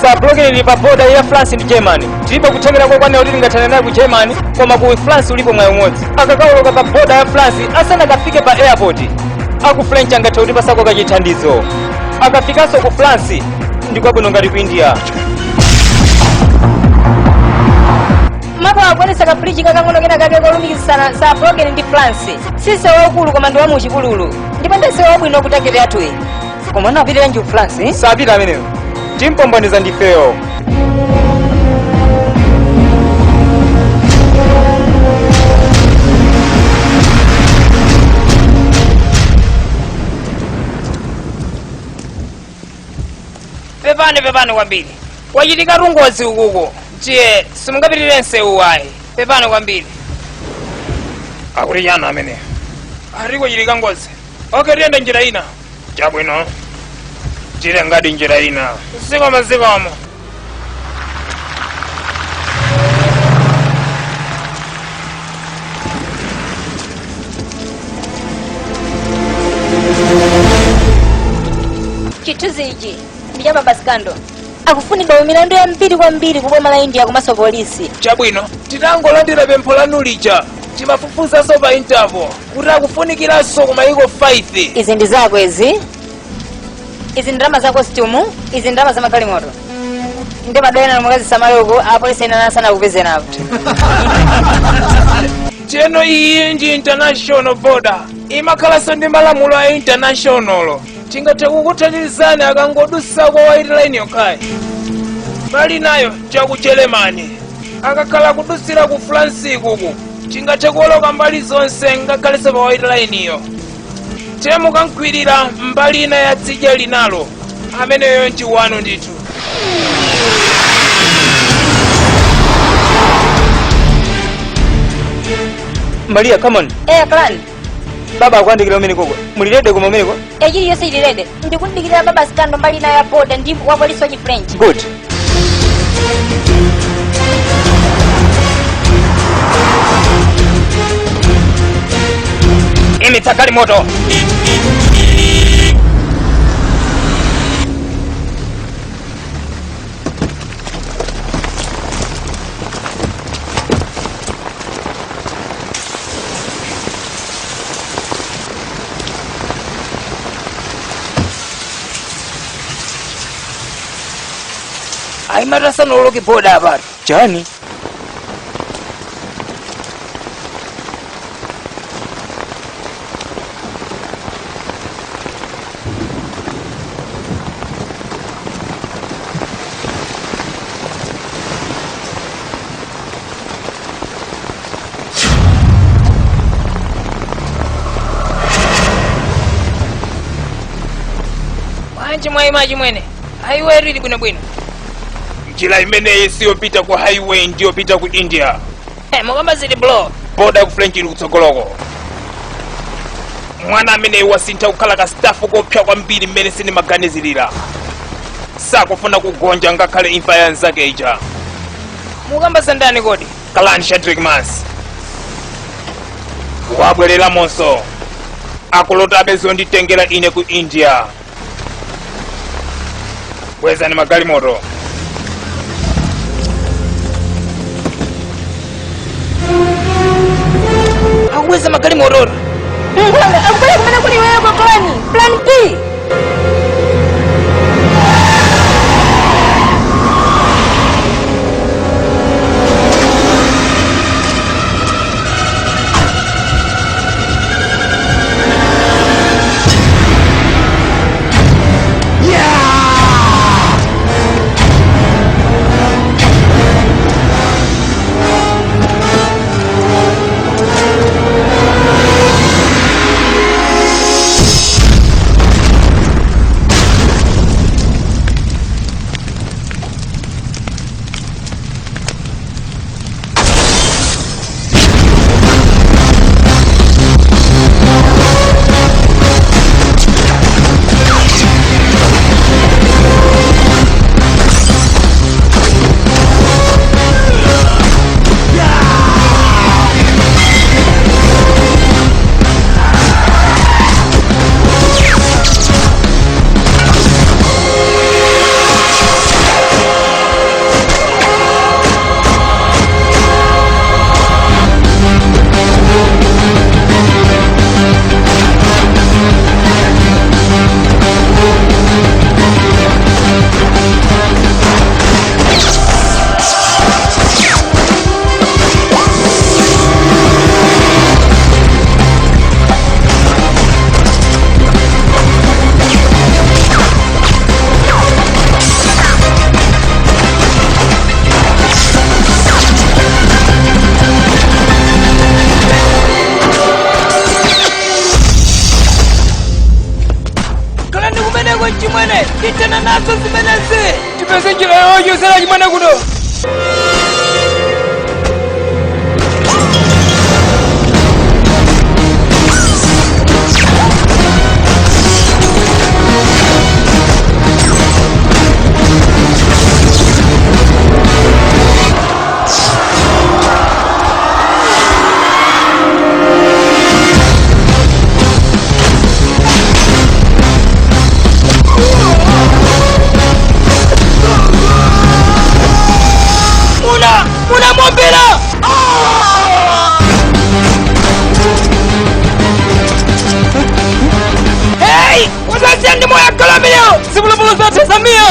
Sir Broken ili pa border ya France ndi Germany. Tilibe kuthekera kokwanira kuti tingathane naye ku Germany, koma ku France ulipo mwayi umodzi. Akakawoloka pa border ya France asanakafike pa airport, aku French angathe kuti pasako kachithandizo. Akafikanso ku France ndi kwabwino ngati ku India. Mapo akwanisa ka bridge kakang'ono kena kake kolumikizana Sir Broken ndi France. Sise waukulu koma ndi wa muchipululu, ndipo ndese wabwino ku target yathuyi. Koma anapitiranji ku France, eh? Sapita ameneyo, timpombaniza ndifeyo. Pepani, pepani kwambiri, wachitika ngozi ukuko, tiye simungapitirire msewu ayi. Pepani kwambiri. Akuti chana ameneyo ari kwachitika ngozi. Okay, tiyenda njira ina. Chabwino, tire ngati njira ina. Zikomo, zikomo. Chithunzi ichi ndi cha Baba Skando, akufunidwa milandu yambiri kwambiri ku boma la India komanso polisi. Chabwino, titangolandira pempho lanu lija, timafufuzaso pa Interpol kuti akufunikiranso ku mayiko 5. Izi ndi zako izi, izi ndalama za costume, izi ndalama za magalimoto. Ndi madwena mukazisamaloko, apolisi ena nasana kupeze napo. Teno iyi ndi international border, imakhalanso ndi malamulo a international. Tingathe kukuthandizani akangodusako white line yokhayi, pali nayo chaku Germany. Akakhala kudusira ku France kuku, tingathe kuwoloka mbali zonse ngakhalenso pa white line iyo. Temukankhwirira mbali ina ya tsidya linalo, ameneyo ndi wanu ndithu. Maria, come on. Eya, clan. Baba akuyandikira umene koko. Muli ready koma umeneko? Chiliyonse ili ready. Ndikundikirira baba Sikando mbali nayo ya boda ndi wapolisi wa Chifrench. Good. Imitsa galimoto. Ayimatasana oloke boda apatu. Chani? Bwanji mwayima chimwene? Highway ili bwinobwino. Njira imeneyi siyopita ku highway, ndiyopita ku India. Mukamba zili blo. Boda ku French ili kutsogoloko. Mwana ameneyi wasintha kukhala ka staff kopsa kwambiri mmene sindimaganizirira. Sakufuna kugonja ngakhale imfa ya nzake ija. Mukamba sandani kodi? Kalan Shadrick Mas wabwereramonso, akulotabe zonditengera ine ku India. Bwezani magalimoto. Akubweza magalimoto. Nkhwanga akubwera kumene kuli iweyo kwa Klani. Plan B. Kalani kumeneko chimwene. Titana nazo zimenezi. Tipeze njira yochosera chimwene kuno. Muna muombera. Hey! Uzaziya ndi moyo akalamileo. Zipulupulu zathu zamia.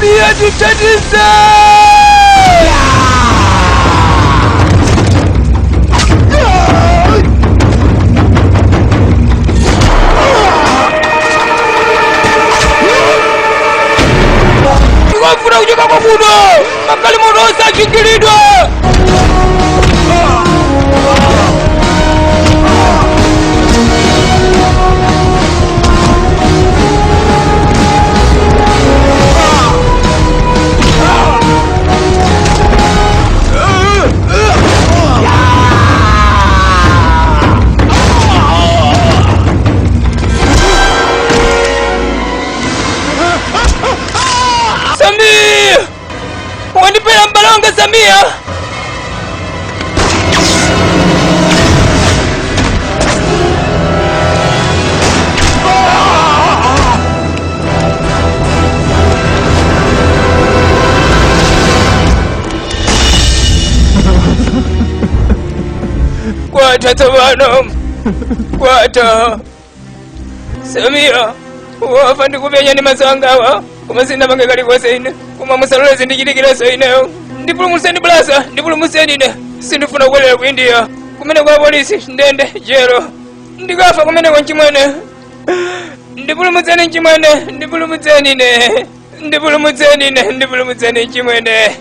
Samia titatize. Tikufuna kuchoka kwakuno, magalimoto onse achingiridwa. Samia, wandipera m'bale wanga Samia. Kwata tsopano, kwata. Samia wafa, ndikupenya ndi maso angawa, koma sindinapange kalikonse ine. Koma musalole zindichitikirenso ineyo. Ndipulumutseni bulasa, ndipulumutseni ine. Sindifuna kubwerera ku India kumene kwa polisi, ndende, jero. Ndikafa kumeneko mchimwene. Ndipulumutseni mchimwene, ndipulumutseni ine, ndipulumutseni ine, ndipulumutseni mchimwene,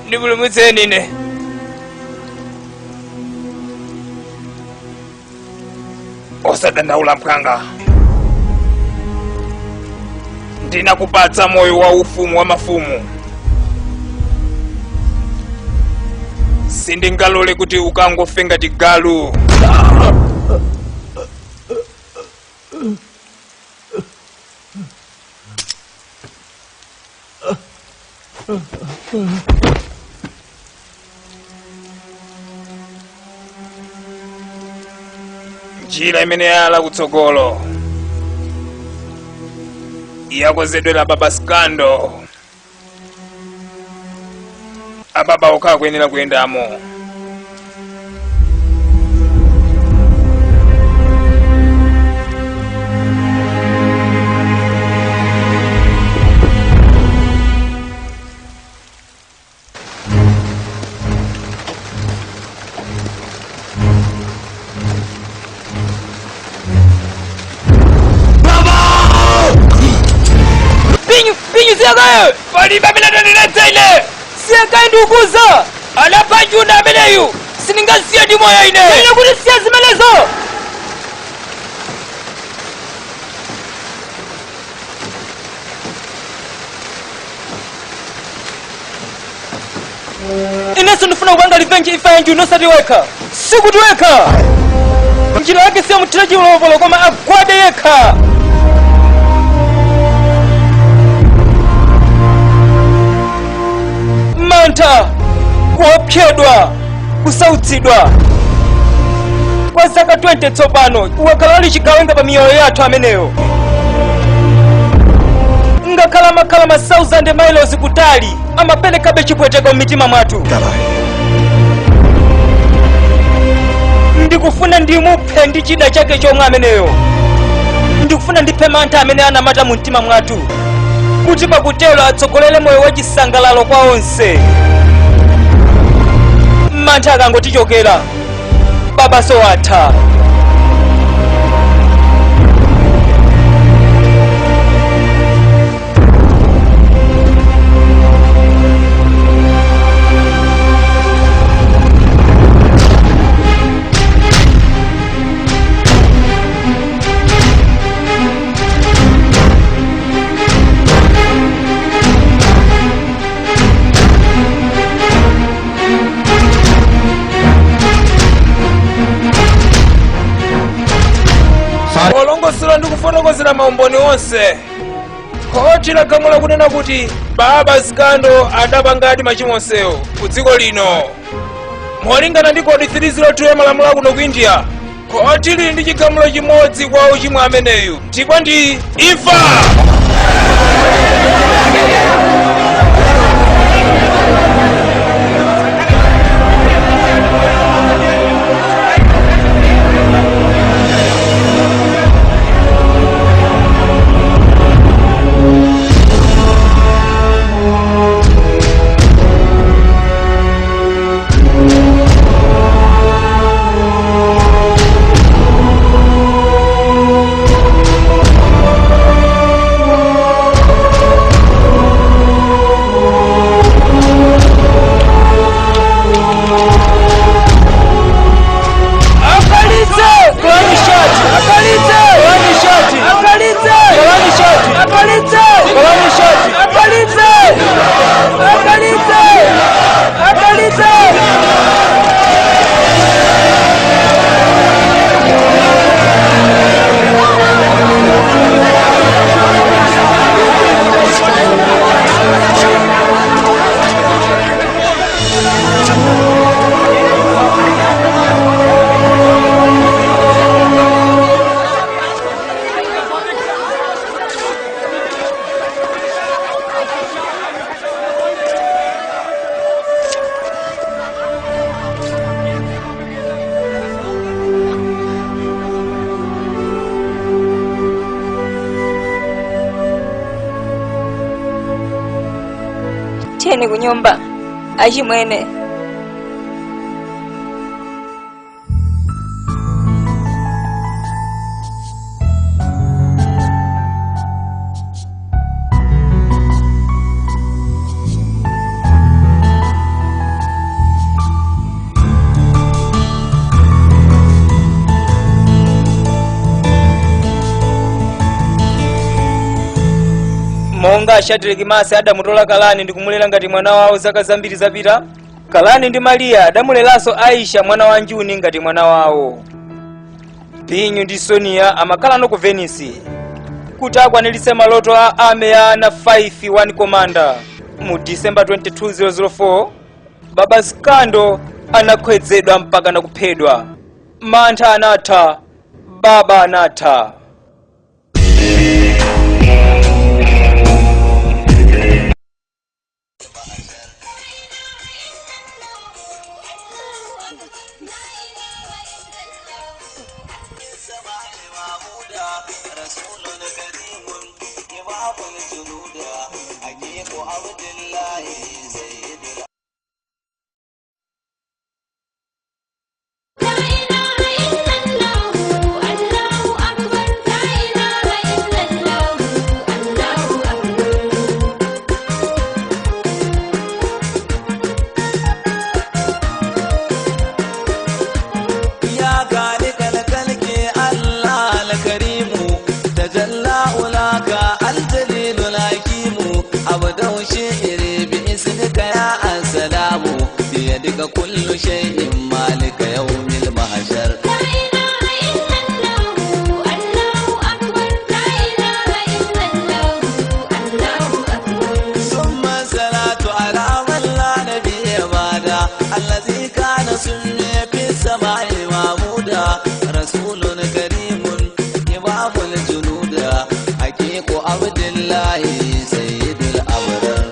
ndipulumutseni ine. Osadandaula mphwanga, ndinakupatsa moyo wa ufumu wa mafumu. Sindingalole kuti ukangofe ngati galu. Njira imene yala kutsogolo yakonzedwera Baba Skando. Ababa okha kuyenera kuyendamo. Pinyu, Pinyu, siyakayo. Palibe amene atandiletsa ine. Siyakayo, ndikukuza. Anapha Juna ameneyu, sindingasiye ndi moyo ine. Ine kuti siya zimenezo. Inenso ndifuna kupanga revenge imfa ya Njuni, osati wekha, sikuti wekha. Njira yake siyamuthira chilopolo, koma agwade yekha. Mantha, kuopsedwa, kusautsidwa kwa zaka 20 tsopano wakhala ali chigawenga pa miyoyo yathu ameneyo. Ngakhala makhala ma 1000 miles kutali, amaperekabe chipweteko m'mitima mwathu. Ndikufuna ndimuphe ndi chida chake chomwe ameneyo. Ndikufuna ndiphe mantha amene anamata mu mtima mwathu, kuti pakutero atsogolere moyo wachisangalalo kwa onse. Mantha akangotichokera, baba sowatha. Polongosola ndi kufotokozera maumboni onse, khoti lagamula kunena kuti Baba Skando adapangadi machimo onsewo ku dziko lino. Molingana ndi code 302 ya malamulo akuno ku India, khoti lili ndi chigamulo chimodzi kwa uchimwa ameneyu, ndipo ndi imfa. Tiyeni kunyumba achimwene. Monga Shadraki Masi adamutola Kalani ndi kumulera ngati mwana wawo zaka zambiri zapita, Kalani ndi Mariya adamuleranso Aisha mwana wa Njuni ngati mwana wawo. Binyu ndi Sonia amakhalano ku Venice kuti akwaniritse maloto a ame ya ana 5 1 Commander. Mu December 22004 Baba Skando anakhwedzedwa mpaka nakuphedwa. Mantha anatha, baba anatha. يا خالق الخلق الله الكريم تجلى أولاك الجليل الحكيم أبدأ شعري باسمك يا السلام بيدك كل شيء مالك يوم المحشر. ثم الصلاة على من لا نبي بعده الذي كان سمي في السماء معبودا رسول كريم إمام الجنود حقيق عبد الله سيد الأبرار.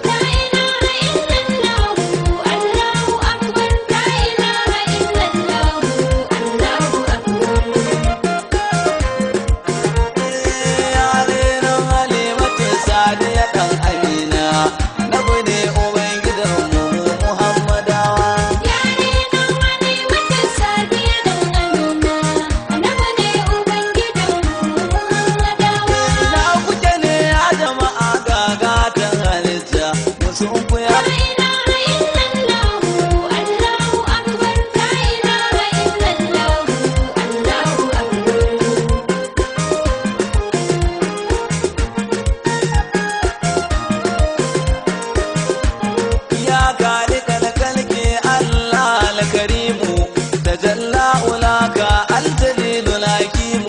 يا خالق الخلق الله الكريم تجلى أولاك الجليل الحكيم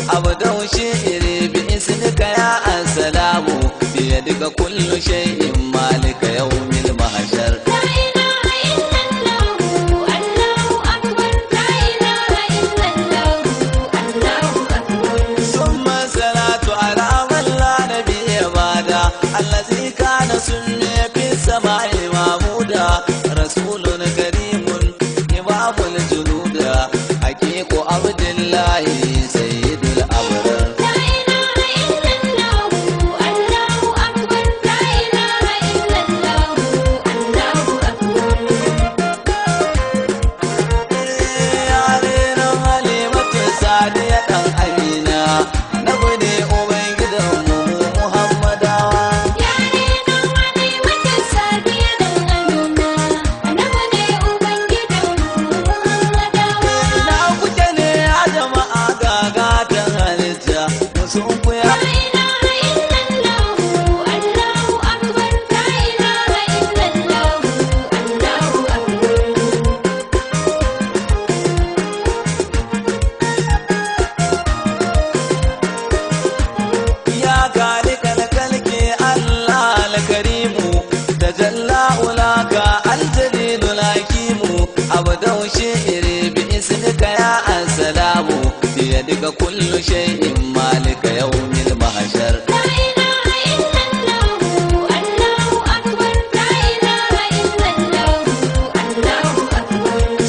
أبدأ شعري باسمك يا السلام بيدك كل شيء مالك يوم المحشر. ثم الصلاة على من لا نبي بعده الذي كان سمي في السماء معبودا رسول كريم إمام الجنود حقيق عبد الله سيد الأبرار. يا خالق الخلق الله الكريم تجلى أولاك الجليل الحكيم أبدأ شعري باسمك يا السلام بيدك كل شيء مالك يوم المحشر.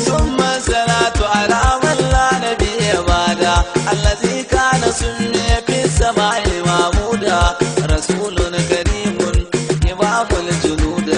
ثم الصلاة على من لا نبي بعده الذي كان سمي في السماء معبودا رسول كريم إمام الجنود.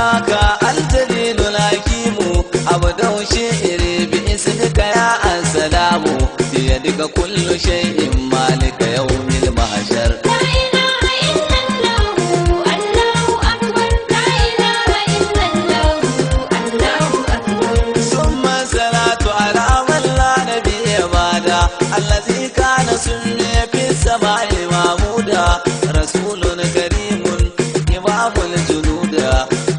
أولاك الجليل الحكيم أبدأ شعري باسمك يا السلام بيدك كل شيء مالك يوم المحشر. لا إله إلا الله الله أكبر لا إله إلا الله الله أكبر. ثم الصلاة على من لا نبي بعده الذي كان سمي في السماء محمودا رسول كريم إمام الجنود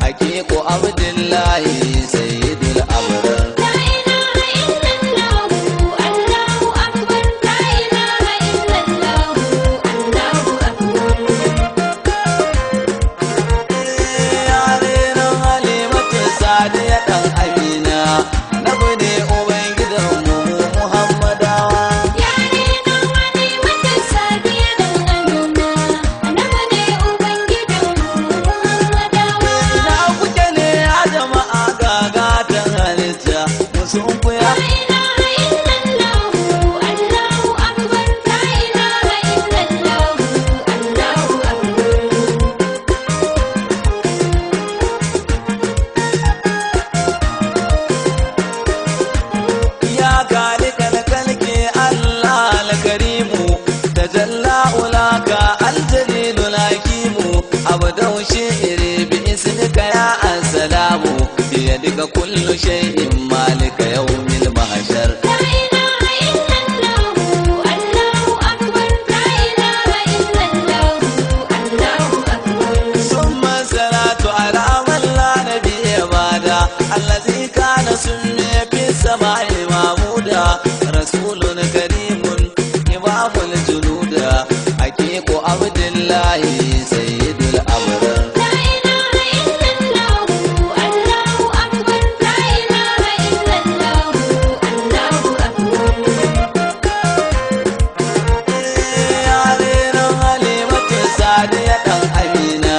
حقيق عبد الله سيد الأبرار. لا إله إلا الله الله أكبر لا إله إلا الله الله أكبر. Yaren Halimatu Sadiya ɗan Amina na bude Ubangidanmu Muhammadawa. Yaren Halimatu Sadiya ɗan Amina annabi ne Ubangidanmu Muhammadawa. Ina kuke ne ya jama'a gagatan halitta musun kuya. La ilaha illallah Allahu akbar la ilaha illallah Allahu akbar. Ya kalikal kalki Allah alkarimu tajalla ulaka aljalilul hakimu abdau shi'ri bi ismika ya assalamu biyadika kullu shay'in malika yawmil mahshar. La ilaha illallah Allahu akbar la ilaha illallah Allahu akbar. ثم الصلاة على من لا نبي بعده الذي كان سمي في السماء محمودا رسول كريم إمام الجنود حقيق عبد الله سيد الأبرار. لا إله إلا الله الله أكبر لا إله إلا الله الله أكبر. Yaren Halimatu Sadiya ɗan Amina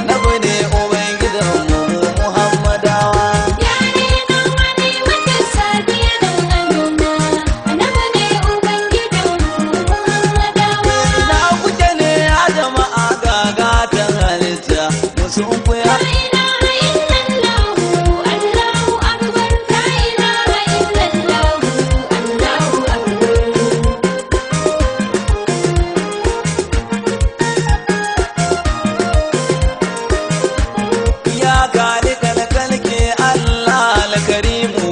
na bude Ubangidanmu Muhammadawa. Yaren Halimatu Sadiya ɗan Amina annabi ne Ubangidanmu Muhammadawa. Na kuke ne ya jama'a gagatan halitta musun kuya. La ilaha illallah Allahu akbar la ilaha illallah Allahu akbar. Ya kalikal kalki Allah alkarimu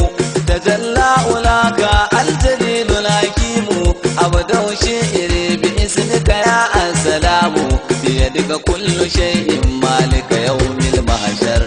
tajalla ulaka aljalilul hakimu abdau shi'ri bi ismika ya assalamu biyadika kullu shay'in malika yawmil mahshar.